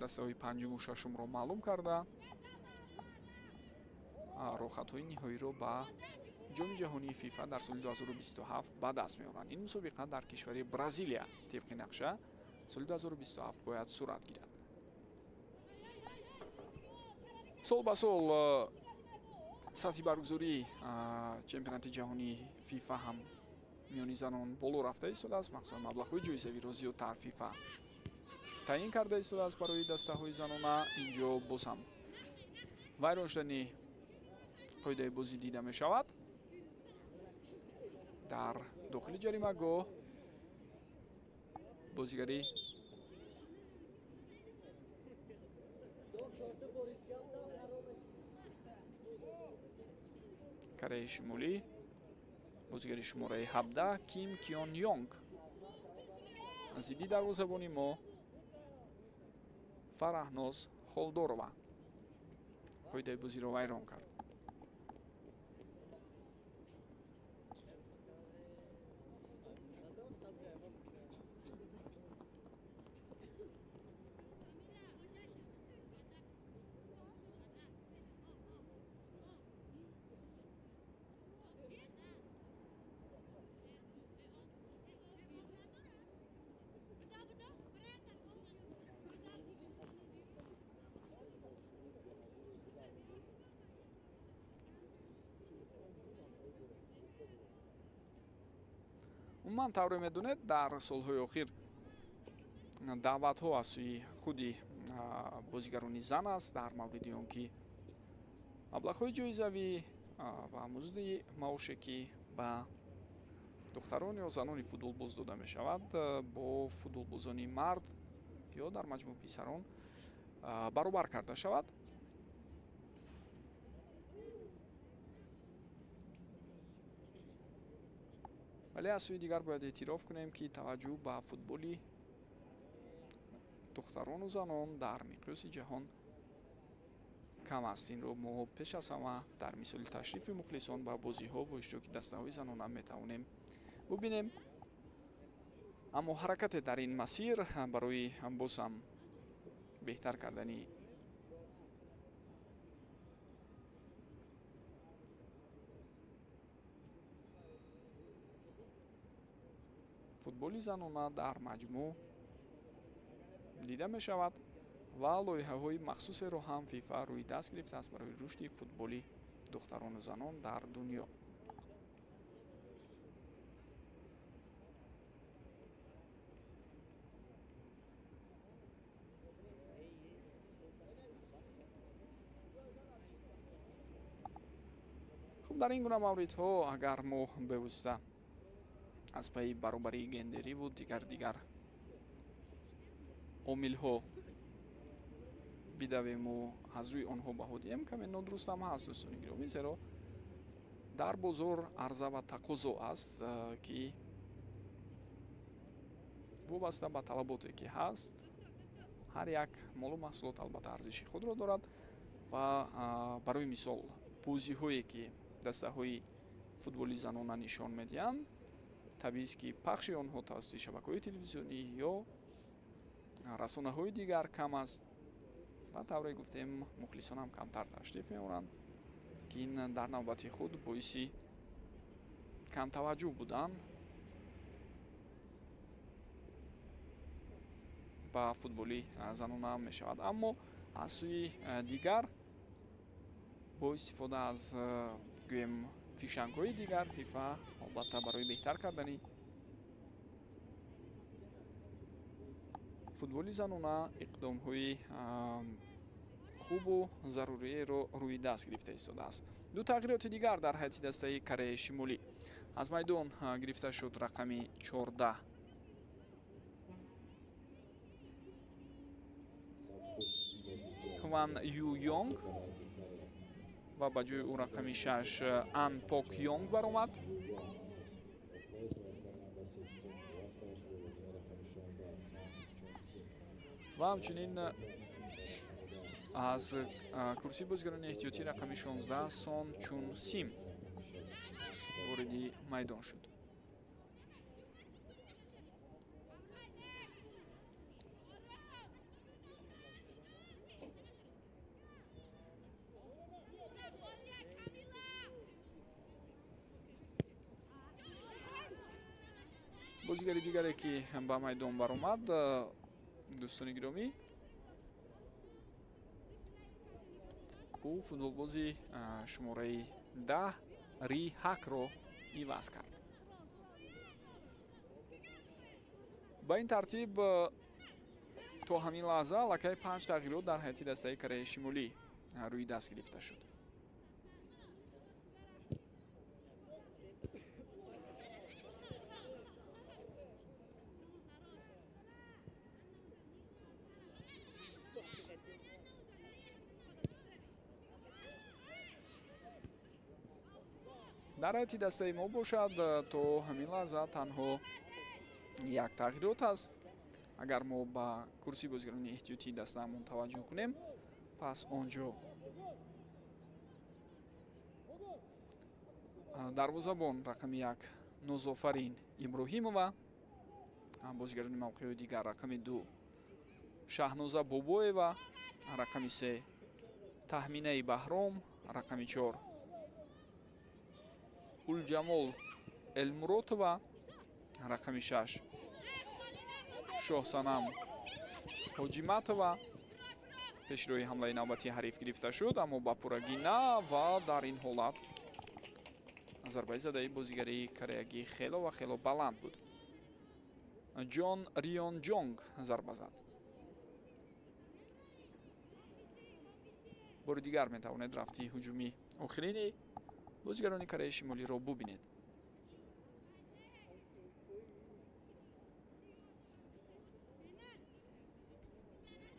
Speaker 2: дастаҳои панҷуму шашумро маълум карда роҳхатҳои ниҳоиро ба Ҷоми ҷаҳонии ФИФА дар соли 2027 ба даст меоранд. Ин мусобиқа дар кишвари Бразилия тибқи нақша соли 2027 бояд сурат гирад. Сол ба сол сатҳи баргузории чемпионати ҷаҳонии ФИФА ҳам миёни занон боло рафта истодааст. Махсусан маблағҳои ҷоизавиро зиёдтар ФИФА таъин карда истодааст барои дастаҳои занона. Инҷо боз ҳам вайрон шудани қоидаи бозӣ дида мешавад. Дар дохили ҷаримагоҳ бозигари Кореяи Шимолӣ, бозигари шумораи 17 Ким Кион Йонг зидди дарвозабони мо Фараҳноз Холдорова қоидаи бозиро вайрон кард. Умуман тавре медонед, дар солҳои охир даъватҳо аз сӯи худи бозигарони зан аст дар мавриди он ки маблағҳои ҷоизавӣ ва музди маоше ки ба духтарон ё занони футболбоз дода мешавад бо футболбозони мард ё дар маҷмӯъ писарон баробар карда шавад. Вале аз сӯи дигар бояд эътироф кунем, ки таваҷҷӯҳ ба футболи духтарону занон дар миқёси ҷаҳон кам аст. Инро мо пеш аз ҳама дар мисоли ташрифи мухлисон ба бозиҳо бо иштироки дастаҳои занона метавонем бубинем. Аммо ҳаракате дар ин масир барои боз ҳам беҳтар кардани футболи занона дар маҷмӯъ дида мешавад ва лоиҳаҳои махсусеро ҳам ФИФА рӯи даст гирифтааст барои рушди футболи духтарону занон дар дунё. Хуб, дар ин гуна мавридҳо агар мо бевосита аз пайи баробарии гендериву дигар омилҳо бидавему аз рӯи онҳо баҳо диҳем, каме нодурустам ҳаст, дӯстони гиромӣ, зеро дар бозор арза ва тақозо аст, ки вобаста ба талаботе ки ҳаст, ҳар як молу маҳсулот албатта арзиши худро дорад ва барои мисол бозиҳое ки дастаҳои футболи занона нишон медиҳанд, табиист ки пахши онҳо тавассути шабакаҳои телевизионӣ ё расонаҳои дигар кам аст ва тавре гуфтем мухлисон ҳам камтар ташриф меоранд, ки ин дар навбати худ боиси камтаваҷҷӯҳ будан ба футболи занона мешавад. Аммо аз сӯи дигар бо истифода аз гӯем фишангҳои дигар ФИФА албатта барои беҳтар кардани футболи занона иқдомҳои хубу заруриеро рӯи даст гирифта истодааст. Ду тағйироти дигар дар ҳайати дастаи Кореяи Шимолӣ. Аз майдон гирифта шуд рақами 14 Хван Ю Йонг ва ба ҷои ӯ рақами 6 Ан Пок Йонг баромад. Ва ҳамчунин аз курсии бозигарони эҳтиётӣ рақами 16 Сон Чун Сим вориди майдон шуд. Бозигари дигаре ки ба майдон баромад, дӯстони гиромӣ, ӯ футболбози шумораи 10 Ри Ҳакро иваз кард. Ба ин тартиб то ҳамин лаҳза аллакай 5 тағйирот дар ҳайати дастаи Кореяи Шимолӣ рӯи даст гирифта шуд. Дар ҳайати дастаи мо бошад то ҳамин лаҳза танҳо як тағйирот аст. Агар мо ба курсии бозигарони эҳтиётии дастаамон таваҷҷӯҳ кунем, пас он ҷо дарвозабон рақами 1 Нозофарин Иброҳимова, бозигарони мавқеъҳои дигар рақами 2 Шаҳноза Бобоева, рақами 3 Таҳминаи Баҳром, рақами 4 Улҷамол Элмуротова, рақами 6 Шоҳсанам Ҳоҷиматова. Пешроҳи ҳамлаи навбатии ҳариф гирифта шуд, аммо ба пуррагӣ на, ва дар ин ҳолат зарбаи задаи бозигари кореягӣ хело ва хело баланд буд. Ҷон Рион Ҷонг зарба зад. Бори дигар метавонед рафти ҳуҷуми охирини бозигарони Кореяи Шимолиро бубинед.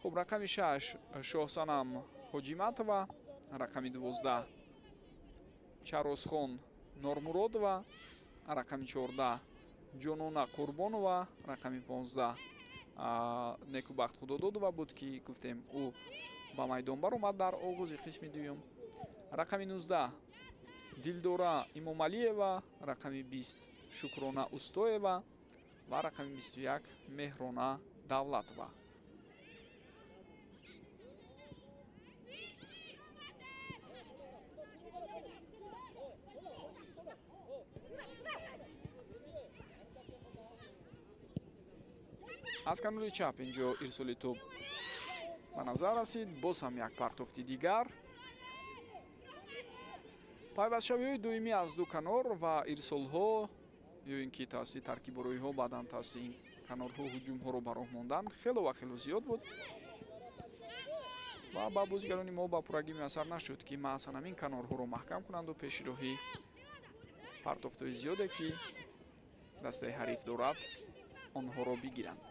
Speaker 2: Хуб, рақами 6 Шоҳсанам Ҳоҷиматова, рақами 12 Чаросхон Нормуродова, рақами 14 Ҷонона Қурбонова, рақами 15 Некубахт Худододова буд, ки гуфтем ӯ ба майдон баромад дар оғози қисми дуюм. Рақами 19 Дилдора Имомалиева, рақами 20 Шукрона Устоева ва рақами 21 Меҳрона Давлатова. Аз канори чап инҷо ирсоли тӯб ба назар расид. Боз ҳам як партофти дигар. Пайвастшавиҳои доимӣ аз ду канор ва ирсолҳо ё ин ки тавассути таркибороиҳо баъдан тавассути ин канорҳо ҳуҷумҳоро ба роҳ мондан хело ва хело зиёд буд ва ба бозигарони мо ба пуррагӣ муяссар нашуд, ки маҳз ҳамин канорҳоро маҳкам кунанду пеши роҳи партофтҳои зиёде, ки дастаи ҳариф дорад, онҳоро бигиранд.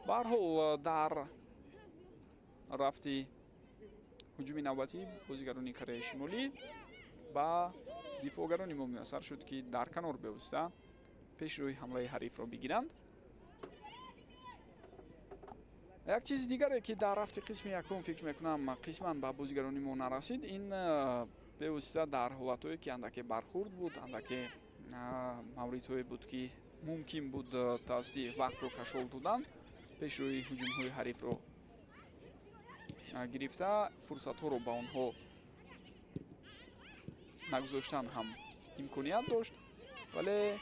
Speaker 2: Ба ҳар ҳол, дар рафти ҳуҷуми навбатӣ бозигарони Кореяи Шимолӣ ба дифоъгарони мо муяссар шуд, ки дар канор бевосита пешрӯи ҳамлаи ҳарифро бигиранд. Як чизи дигаре, ки дар рафти қисми якум фикр мекунам қисман ба бозигарони мо нарасид, ин бевосита дар ҳолатҳое, ки андаке бархурд буд, андаке мавридҳое буд, ки мумкин буд тавассути вақтро кашол додан пешрӯи ҳуҷумҳои ҳарифро гирифта, фурсатҳоро ба онҳо нагузоштан ҳам имконият дошт, вале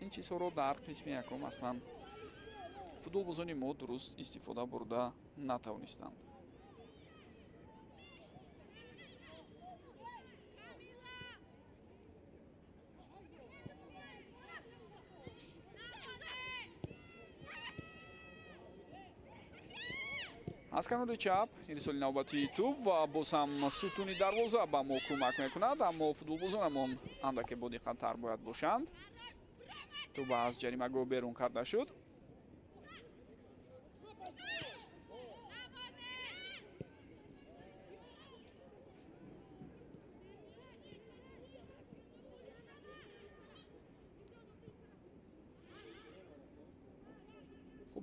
Speaker 2: ин чизҳоро дар қисми якум аслан футболбозони мо дуруст истифода бурда натавонистанд. Аз канори чап ирсоли навбатии тӯб ва боз ҳам сутуни дарвоза ба мо кӯмак мекунад, аммо футболбозонамон андаке бодиққаттар бояд бошанд. Тӯб аз ҷаримагоҳ берун карда шуд.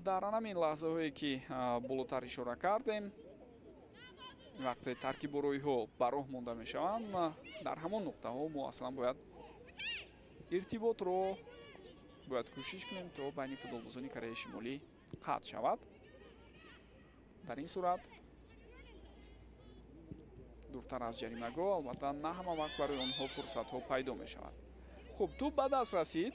Speaker 2: Дар ҳамин лаҳзаҳое, ки болотар ишора кардем, вақте таркибороиҳо ба роҳ монда мешаванд, дар ҳамон нуқтаҳо мо аслан бояд иртиботро бояд кӯшиш кунем, то байни футболбозони Кореяи Шимолӣ қатъ шавад. Дар ин сурат дуртар аз ҷаримагоҳ албатта на ҳама вақт барои онҳо фурсатҳо пайдо мешавад. Хуб, тӯб ба даст расид.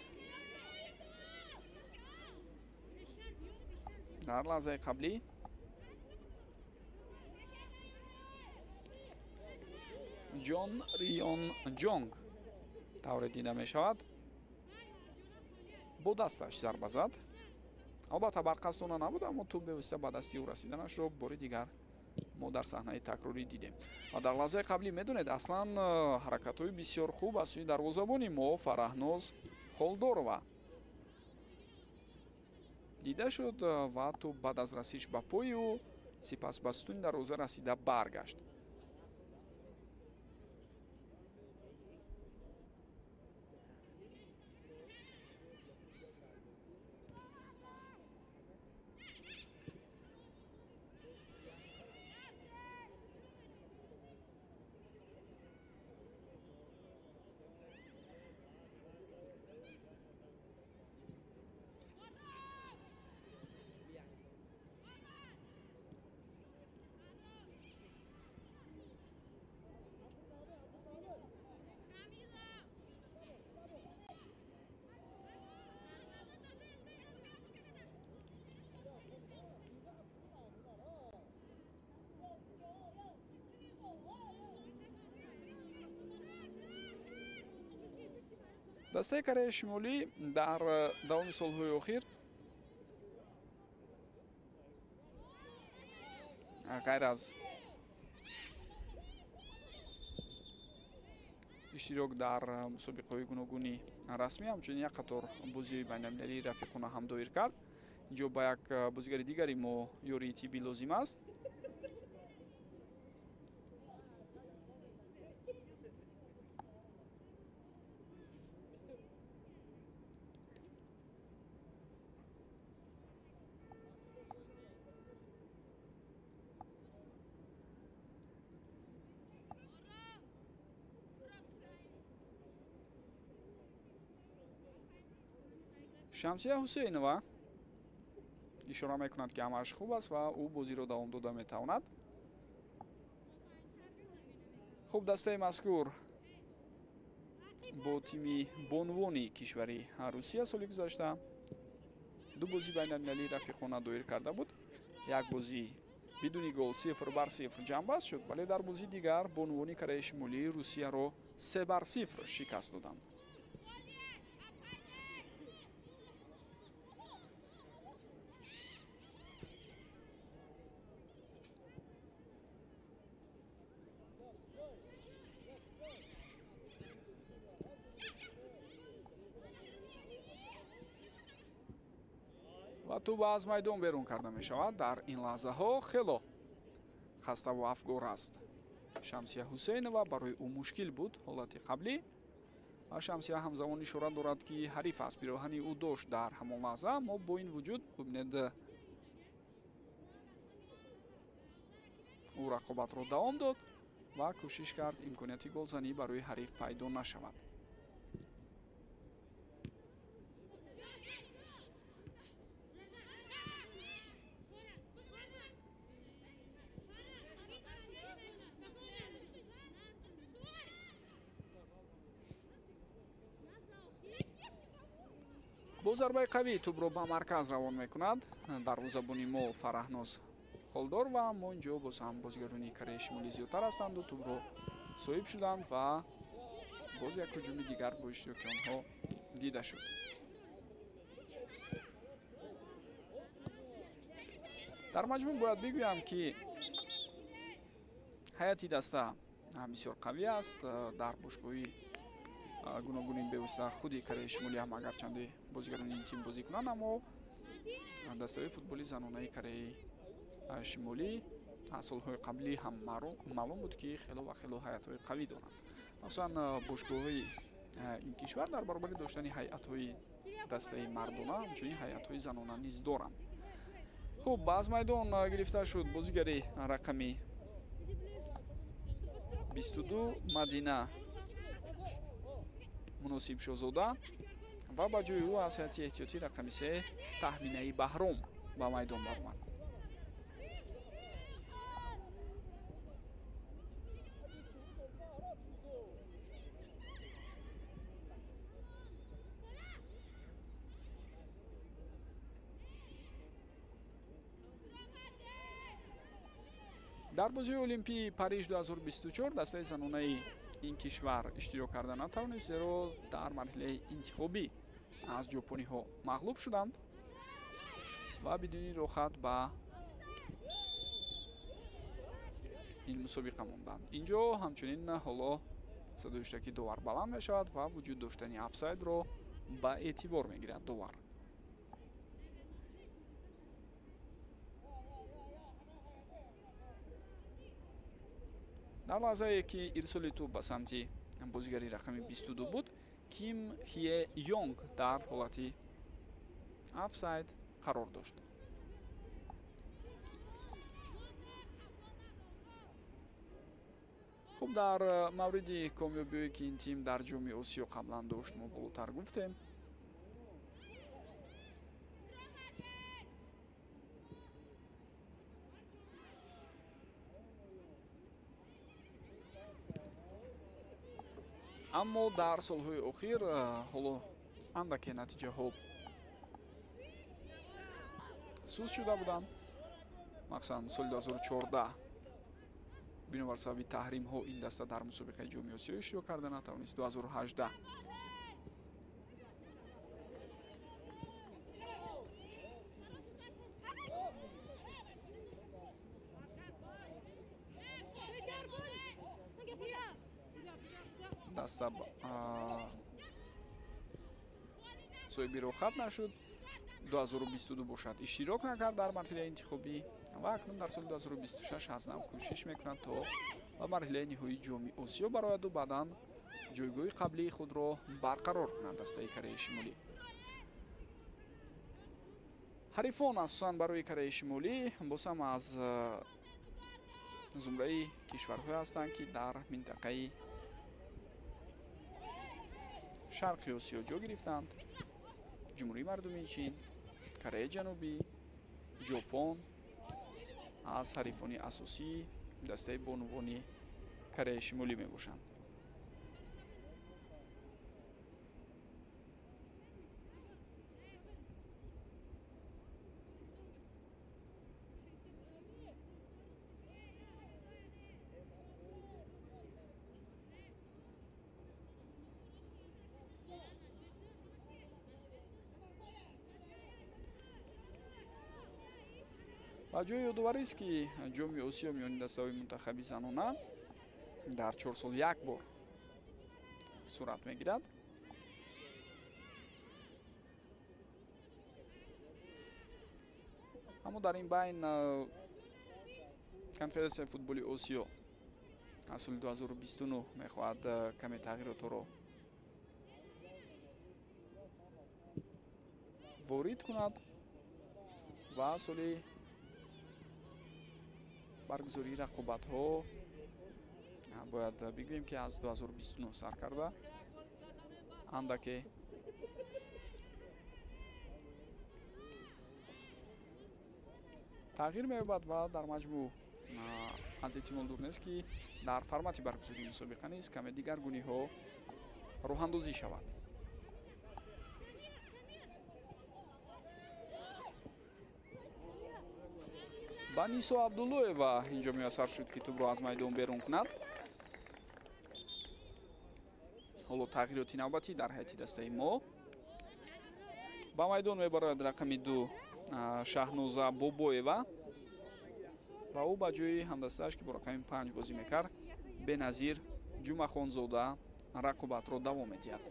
Speaker 2: Дар лаҳзаи қаблӣ Ҷон Рион Ҷонг тавре дида мешавад бо дасташ зарба зад. Албатта барқасдона набуд, аммо тӯб бевосита ба дасти ӯ расиданашро бори дигар мо дар саҳнаи такрорӣ дидем. Ва дар лаҳзаи қаблӣ медонед, аслан ҳаракатҳои бисёр хуб аз сӯи дарвозабони мо Фараҳноз Холдорова дида шуд ва тӯб баъд аз расиш ба пои ӯ сипас ба сутуни дарвоза расида баргашт. Дастаи Кореяи Шимолӣ дар давоми солҳои охир ғайр аз иштирок дар мусобиқаҳои гуногуни расмӣ, ҳамчунин як қатор бозиҳои байналмилалии рафиқона ҳам доир кард. Инҷо ба як бозигари дигари мо ёрии тиббӣ лозим аст. Шамсия Ҳусейнова ишора мекунад, ки ҳамааш хуб аст ва ӯ бозиро давом дода метавонад. Хуб, дастаи мазкур бо тими бонувони кишвари Русия соли гузашта ду бозӣ байналмилалии рафиқона доир карда буд. Як бозӣ бидуни гол 0-0 ҷамъбаст шуд, вале дар бозии дигар бонувони Кореяи Шимолӣ Русияро 3-0 шикаст доданд. Ва тӯб аз майдон берун карда мешавад. Дар ин лаҳзаҳо хело хаставу афгор аст Шамсия Ҳусейнова. Барои ӯ мушкил буд ҳолати қаблӣ ва Шамсия ҳамзамон ишора дорад, ки ҳариф аз пироҳани ӯ дошт дар ҳамон лаҳза. Аммо бо ин вуҷуд бибинед, ӯ рақобатро давом дод ва кӯшиш кард имконияти голзанӣ барои ҳариф пайдо нашавад. Бо зарбаи қавӣ тӯбро ба марказ равон мекунад дарвозабони мо Фараҳноз Холдор ва мо инҷо боз ҳам бозигарони Кореяи Шимолӣ зиёдтар ҳастанду тӯбро соҳиб шуданд ва боз як ҳуҷуми дигар бо иштироки онҳо дида шуд. Дар маҷмӯъ бояд бигӯям, ки ҳайати даста бисёр қавӣ аст. Дар бошгоҳи гуногуни бевосита худи Кореяи Шимолӣ ҳам агарчанде бозигарони ин тим бозӣ кунанд, аммо дастаи футболи занонаи Кореяи Шимолӣ аз солҳои қаблӣ ҳам маълум буд, ки хело ва хело ҳайатҳои қавӣ доранд. Махсусан бошгоҳҳои ин кишвар дар баробари доштани ҳайатҳои дастаи мардона ҳамчунин ҳайатҳои занона низ доранд. Хуб, аз майдон гирифта шуд бозигари рақами 22 Мадина Муносиб Шозода ва ба ҷои ӯ аз ҳайати эҳтиётӣ рақами 3 Таҳминаи Баҳром ба майдон баромад. Дар бозии Олимпии Париж 2024 дастаи занонаи ин кишвар иштирок карда натавонист, зеро дар марҳилаи интихобӣ аз ҷопониҳо мағлуб шуданд ва бидуни роҳат ба ин мусобиқа монданд. Инҷо ҳамчунин ҳоло садои ҳуштаки довар баланд мешавад ва вуҷуд доштани офсайдро ба эътибор мегирад довар. Дар лаҳзае ки ирсоли тӯб ба самти бозигари рақами 22 буд, Ким Хие Йонг дар ҳолати офсайд қарор дошт. Хуб, дар мавриди комёбиҳое ки ин тим дар ҷоми Осиё қаблан дошт, мо болотар гуфтем. Аммо дар солҳои охир ҳоло андаке натиҷаҳо суст шуда буданд. Махсусан соли 2014 бинобар сабаби таҳримҳо ин даста дар мусобиқаи ҷоми Осиё иштирок карда натавонист. 2018 Даста соҳиби роҳхат нашуд. 2022 бошад иштирок накард дар марҳилаи интихобӣ ва акнун дар соли 2026 аз нав кӯшиш мекунад, то ба марҳилаи ниҳоии Ҷоми Осиё барояду баъдан ҷойгоҳи қаблии худро барқарор кунад дастаи Кореяи Шимолӣ. Ҳарифон асосан барои Кореяи Шимолӣ боз ҳам аз зумраи кишварҳое ҳастанд, ки дар минтақаи Шарқи Осиё ҷо гирифтанд: Ҷумҳурии Мардумии Чин, Кореяи Ҷанубӣ, Ҷопон аз ҳарифони асосии дастаи бонувони Кореяи Шимолӣ мебошанд. Ба ҷои ёдоварист, ки Ҷоми Осиё миёни дастаҳои мунтахаби занона дар 4 сол як бор сурат мегирад. Аммо дар ин байн Конфедератсияи футболи Осиё аз соли 2029 мехоҳад каме тағйиротҳоро ворид кунад ва соли баргузории рақобатҳо бояд бигӯем, ки аз 2029 сар карда андаке тағйир меёбад ва дар маҷмӯъ аз эҳтимол дур нест, ки дар формати баргузории мусобиқа низ каме дигаргуниҳо роҳандозӣ шавад. Ба Нисо Абдуллоева инҷо муяссар шуд, ки тӯбро аз майдон берун кунад. Ҳоло тағйироти навбатӣ дар ҳайати дастаи мо. Ба майдон мебарояд рақами 2 Шаҳноза Бобоева ва ӯ ба ҷои ҳамдастааш, ки бо рақами 5 бозӣ мекард, Беназир Ҷумахонзода рақобатро давом медиҳад.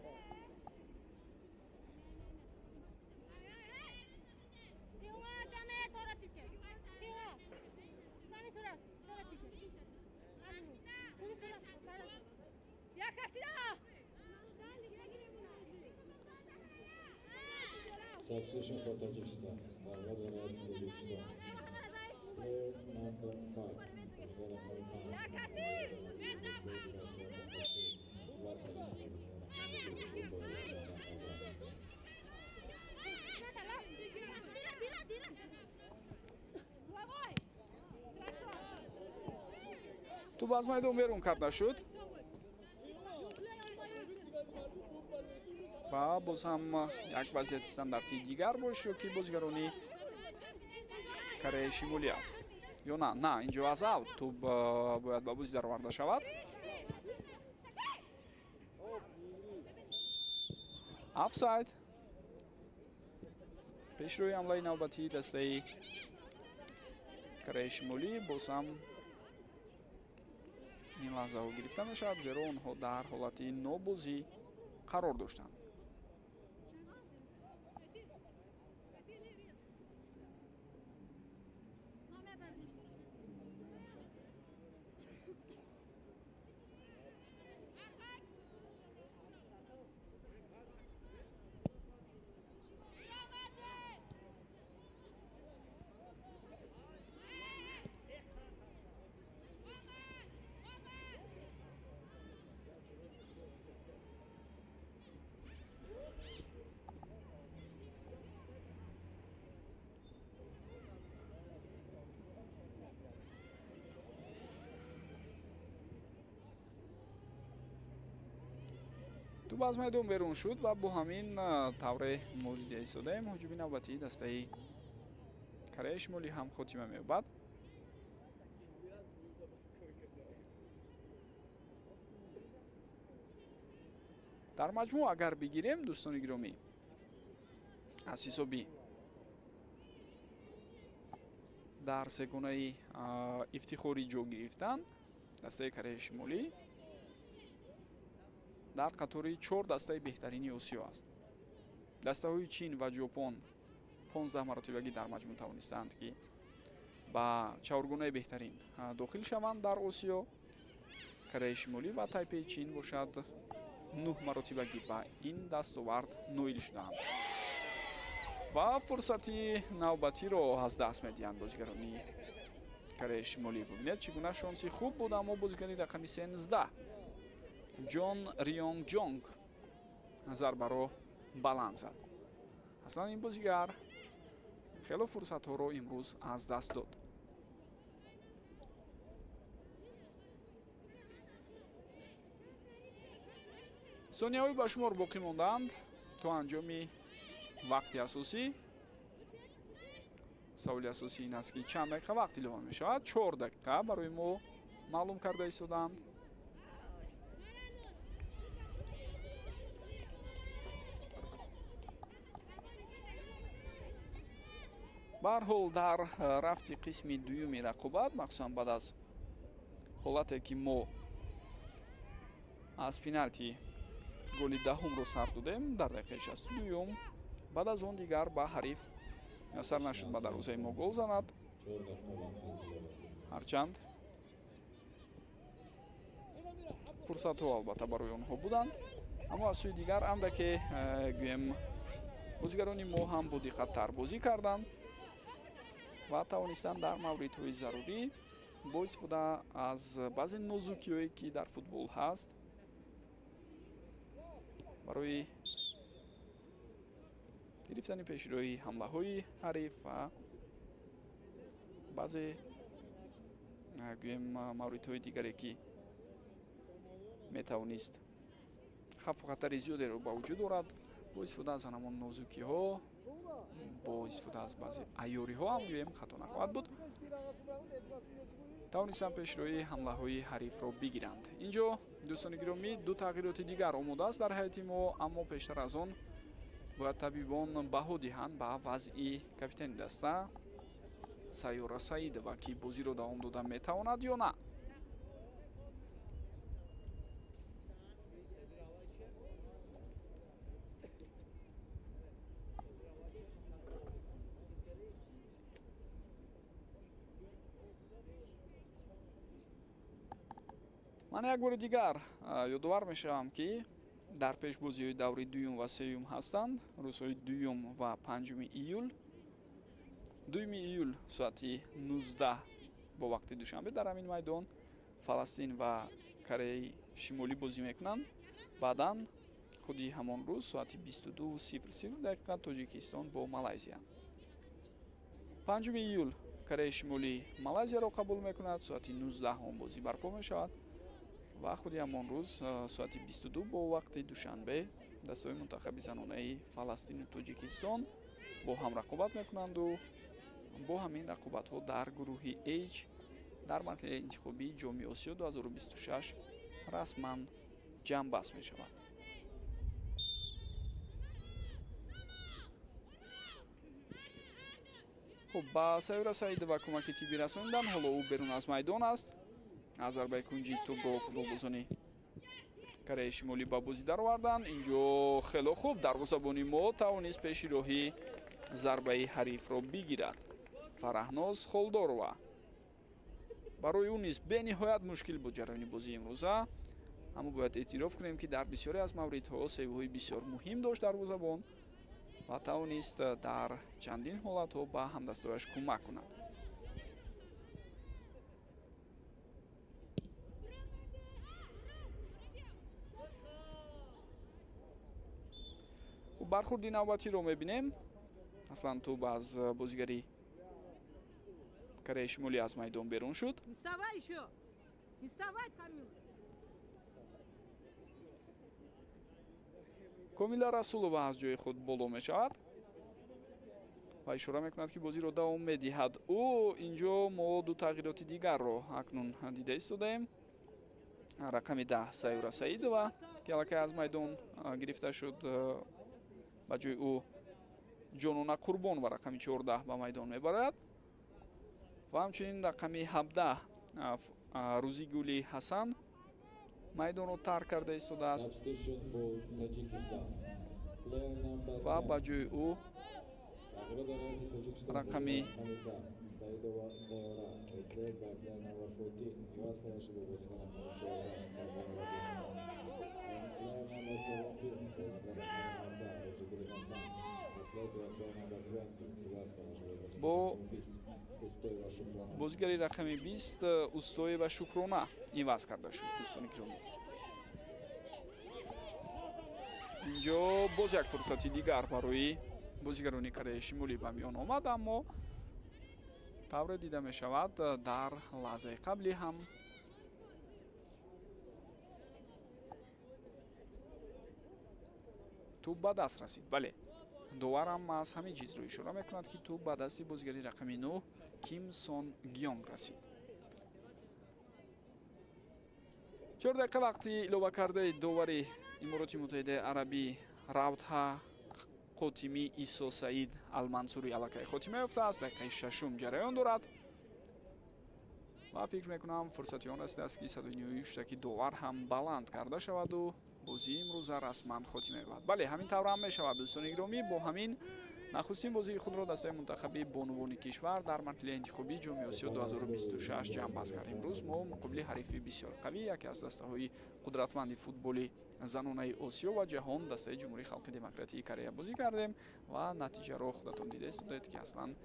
Speaker 1: Substitution for Tajikistan. Tajikistan. Player number 5.
Speaker 2: Тӯб аз майдон берун карда шуд ва боз ҳам як вазъияти стандартии дигар бо иштироки бозигарони Кореяи Шимолӣ аст. Ё на, на, инҷо аз аут тӯб бояд ба бозӣ дароварда шавад. Офсайд. Пешрӯи ҳамлаи навбатии дастаи Кореяи Шимолӣ боз ҳам ин лаҳзаҳо гирифта мешавад, зеро онҳо дар ҳолати нобозӣ қарор доштанд. Тӯб аз майдон берун шуд ва бо ҳамин тавре мо дида истодаем, ҳуҷуми навбатии дастаи Кореяи Шимолӣ ҳам хотима меёбад. Дар маҷмӯъ агар бигирем, дӯстони гиромӣ, аз ҳисоби дар сегонаи ифтихорӣ ҷо гирифтан дастаи Кореяи Шимолӣ Дар қатори 4 дастаи беҳтарини Осиё аст. Дастаҳои Чин ва Ҷопон 15 маротибагӣ дар маҷмӯъ тавонистаанд, ки ба чаҳоргонаи беҳтарин дохил шаванд дар Осиё. Кореяи Шимолӣ ва Тайпеи Чин бошад 9 маротибагӣ ба ин дастовард ноил шудаанд. Ва фурсати навбатиро аз даст медиҳанд бозигарони Кореяи Шимолӣ. Бубинед, чӣ гуна шонси хуб буд, аммо бозигари рақами 13 Ҷон Рионг Ҷонг зарбаро баланд зад. Аслан ин бозигар хело фурсатҳоро имрӯз аз даст дод. Сонияҳои ба шумор боқӣ мондаанд то анҷоми вақти асосӣ. Саволи асосӣ ин аст, ки чанд дақиқа вақт илова мешавад? 4 дақиқа барои мо маълум карда истоданд. Ба ҳар ҳол, дар рафти қисми дуюми рақобат, махсусан баъд аз ҳолате, ки мо аз пеналти голи даҳумро сар додем дар дақиқаи 62-юм, баъд аз он дигар ба ҳариф муяссар нашуд ба дарвозаи мо гол занад. Ҳарчанд фурсатҳо албатта барои онҳо буданд, аммо аз сӯи дигар андаке гӯем бозигарони мо ҳам бодиққаттар бозӣ карданд ва тавонистанд дар мавридҳои зарурӣ бо истифода аз баъзе нозукиҳое, ки дар футбол ҳаст, барои гирифтани пешроҳи ҳамлаҳои ҳариф ва баъзе гӯем мавридҳои дигаре, ки метавонист хавфу хатари зиёдеро ба вуҷуд орад, бо истифода аз ҳамон нозукиҳо, бо истифода аз баъзе айёриҳо ҳам гӯем хато нахоҳад буд, тавонистанд пешроҳи ҳамлаҳои ҳарифро бигиранд. Инҷо, дӯстони гиромӣ, ду тағйироти дигар омода аст дар ҳайати мо, аммо пештар аз он бояд табибон баҳо диҳанд ба вазъи капитани даста Сайёра Саидова, ки бозиро давом дода метавонад ё на. Ман як бори дигар ёдовар мешавам, ки дар пешбозиҳои даври дуюм ва сеюм ҳастанд рӯзҳои 2 ва 5 июл. 2 июл соати 19 бо вақти Душанбе дар ҳамин майдон Фаластин ва Кореяи Шимолӣ бозӣ мекунанд. Баъдан худи ҳамон рӯз соати 22:00 дақиқа Тоҷикистон бо Малайзия. 5 июл Кореяи Шимолӣ Малайзияро қабул мекунад, соати 19 он бозӣ барпо мешавад ва худи ҳамон рӯз соати 22 бо вақти Душанбе дастаҳои мунтахаби занонаи Фаластину Тоҷикистон бо ҳам рақобат мекунанду бо ҳамин рақобатҳо дар гурӯҳи H дар марҳилаи интихобии Ҷоми Осиё 2026 расман ҷамъбаст мешавад. Хуб, ба Сайёра Саидова кӯмаки тиббӣ расонидан. Ҳоло ӯ берун аз майдон аст. Аз зарбаи кунҷи тӯбро футболбозони Кореяи Шимолӣ ба бозӣ дароварданд. Инҷо хело хуб дарвозабони мо тавонист пеши роҳи зарбаи ҳарифро бигирад. Фараҳноз Холдорова. Барои ӯ низ бениҳоят мушкил буд ҷараёни бозии имрӯза, аммо бояд эътироф кунем, ки дар бисёре аз мавридҳо сейвҳои бисёр муҳим дошт дарвозабон ва тавонист дар чандин ҳолатҳо ба ҳамдастояш кӯмак кунад. Хуб, бархурди навбатиро мебинем. Аслан тӯб аз бозигари Кореяи Шимолӣ аз майдон берун шуд. Комила Расулова аз ҷои худ боло мешавад ва ишора мекунад, ки бозиро давом медиҳад. Ӯ инҷо мо ду тағйироти дигарро акнун дида истодаем. Рақами 10 Сайёра Саидова, ки аллакай аз майдон гирифта шуд, ба ҷои ӯ Ҷонона Қурбон ва рақами 14 ба майдон мебарад ва ҳамчунин рақами 17 Рӯзигули Ҳасан Майдонро тарк карда истодааст ва ба ҷои ӯ рақами бо бозигари рақами 20 Устоева Шукрона иваз карда шуд. Дӯстони гиромӣ, инҷо боз як фурсати дигар барои бозигарони Кореяи Шимолӣ ба миён омад, аммо тавре дида мешавад, дар лаҳзаи қаблӣ ҳам тӯб ба даст расид. Бале, доварам аз ҳамин чизро ишора мекунад, ки тӯб ба дасти бозигари рақами 9 Ким Сон Гёнг расид. 4 дақиқа вақти илова кардаи довари Имороти Муттаҳидаи Арабӣ Равдҳа Қотимӣ Исо Саид Алмансури аллакай хотима ёфтааст. Дақиқаи шашум ҷараён дорад ва фикр мекунам, фурсати он расидааст, ки садои ниҳоии шутаки довар ҳам баланд карда шаваду бозии имрӯза расман хотима ёбад. Бале, ҳамин тавр ҳам мешавад. Дӯстони гиромӣ, бо ҳамин нахустин бозии худро дастаи мунтахаби бонувони кишвар дар марҳилаи интихобии Ҷоми Осиё 2026 ҷамъбаст кард. Имрӯз мо муқобили ҳарифи бисёр қавӣ, яке аз дастаҳои қудратманди футболи занонаи Осиё ва ҷаҳон, дастаи Ҷумҳурии Халқи Демократии Корея бозӣ кардем ва натиҷаро худатон дида истодаед, ки аслан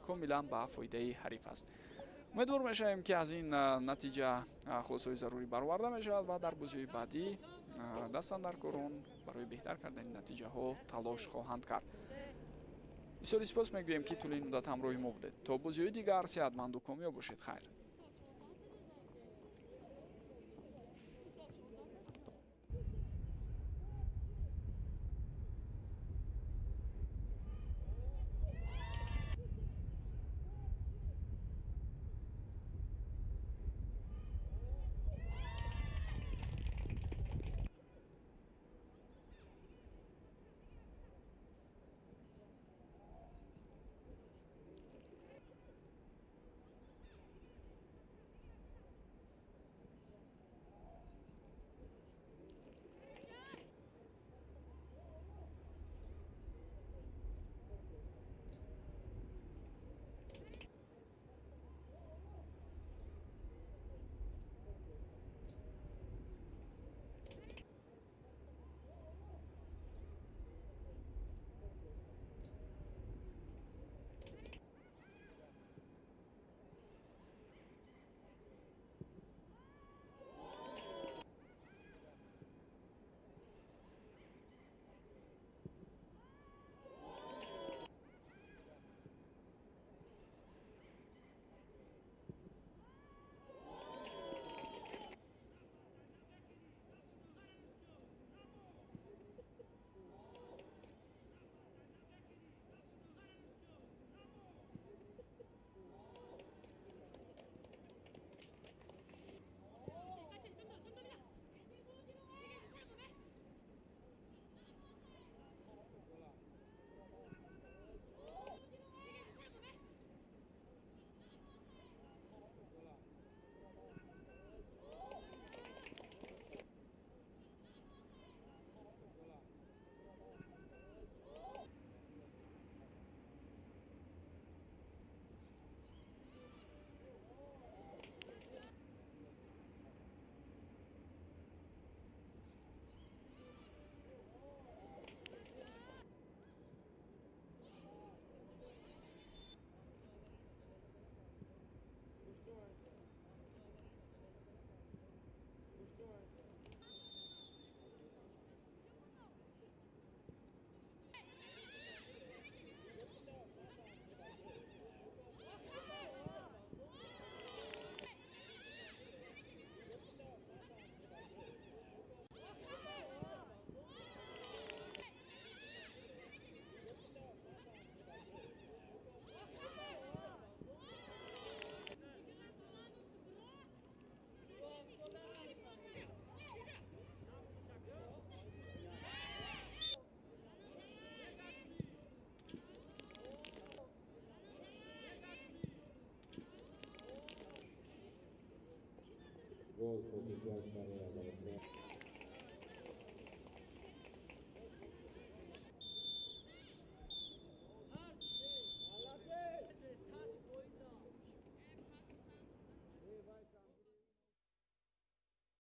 Speaker 2: комилан ба фоидаи ҳариф аст. Умедвор мешавем, ки аз ин натиҷа хулосаҳои зарурӣ бароварда мешавад ва дар бозиҳои баъдӣ дастандаркорон барои беҳтар кардани натиҷаҳо талош хоҳанд кард. Бисёри сипос мегӯем, ки тӯли ин муддат ҳамроҳи мо будед. То бозиҳои дигар сеҳатманду комёб бошед. Хайр.
Speaker 1: DPR Korea.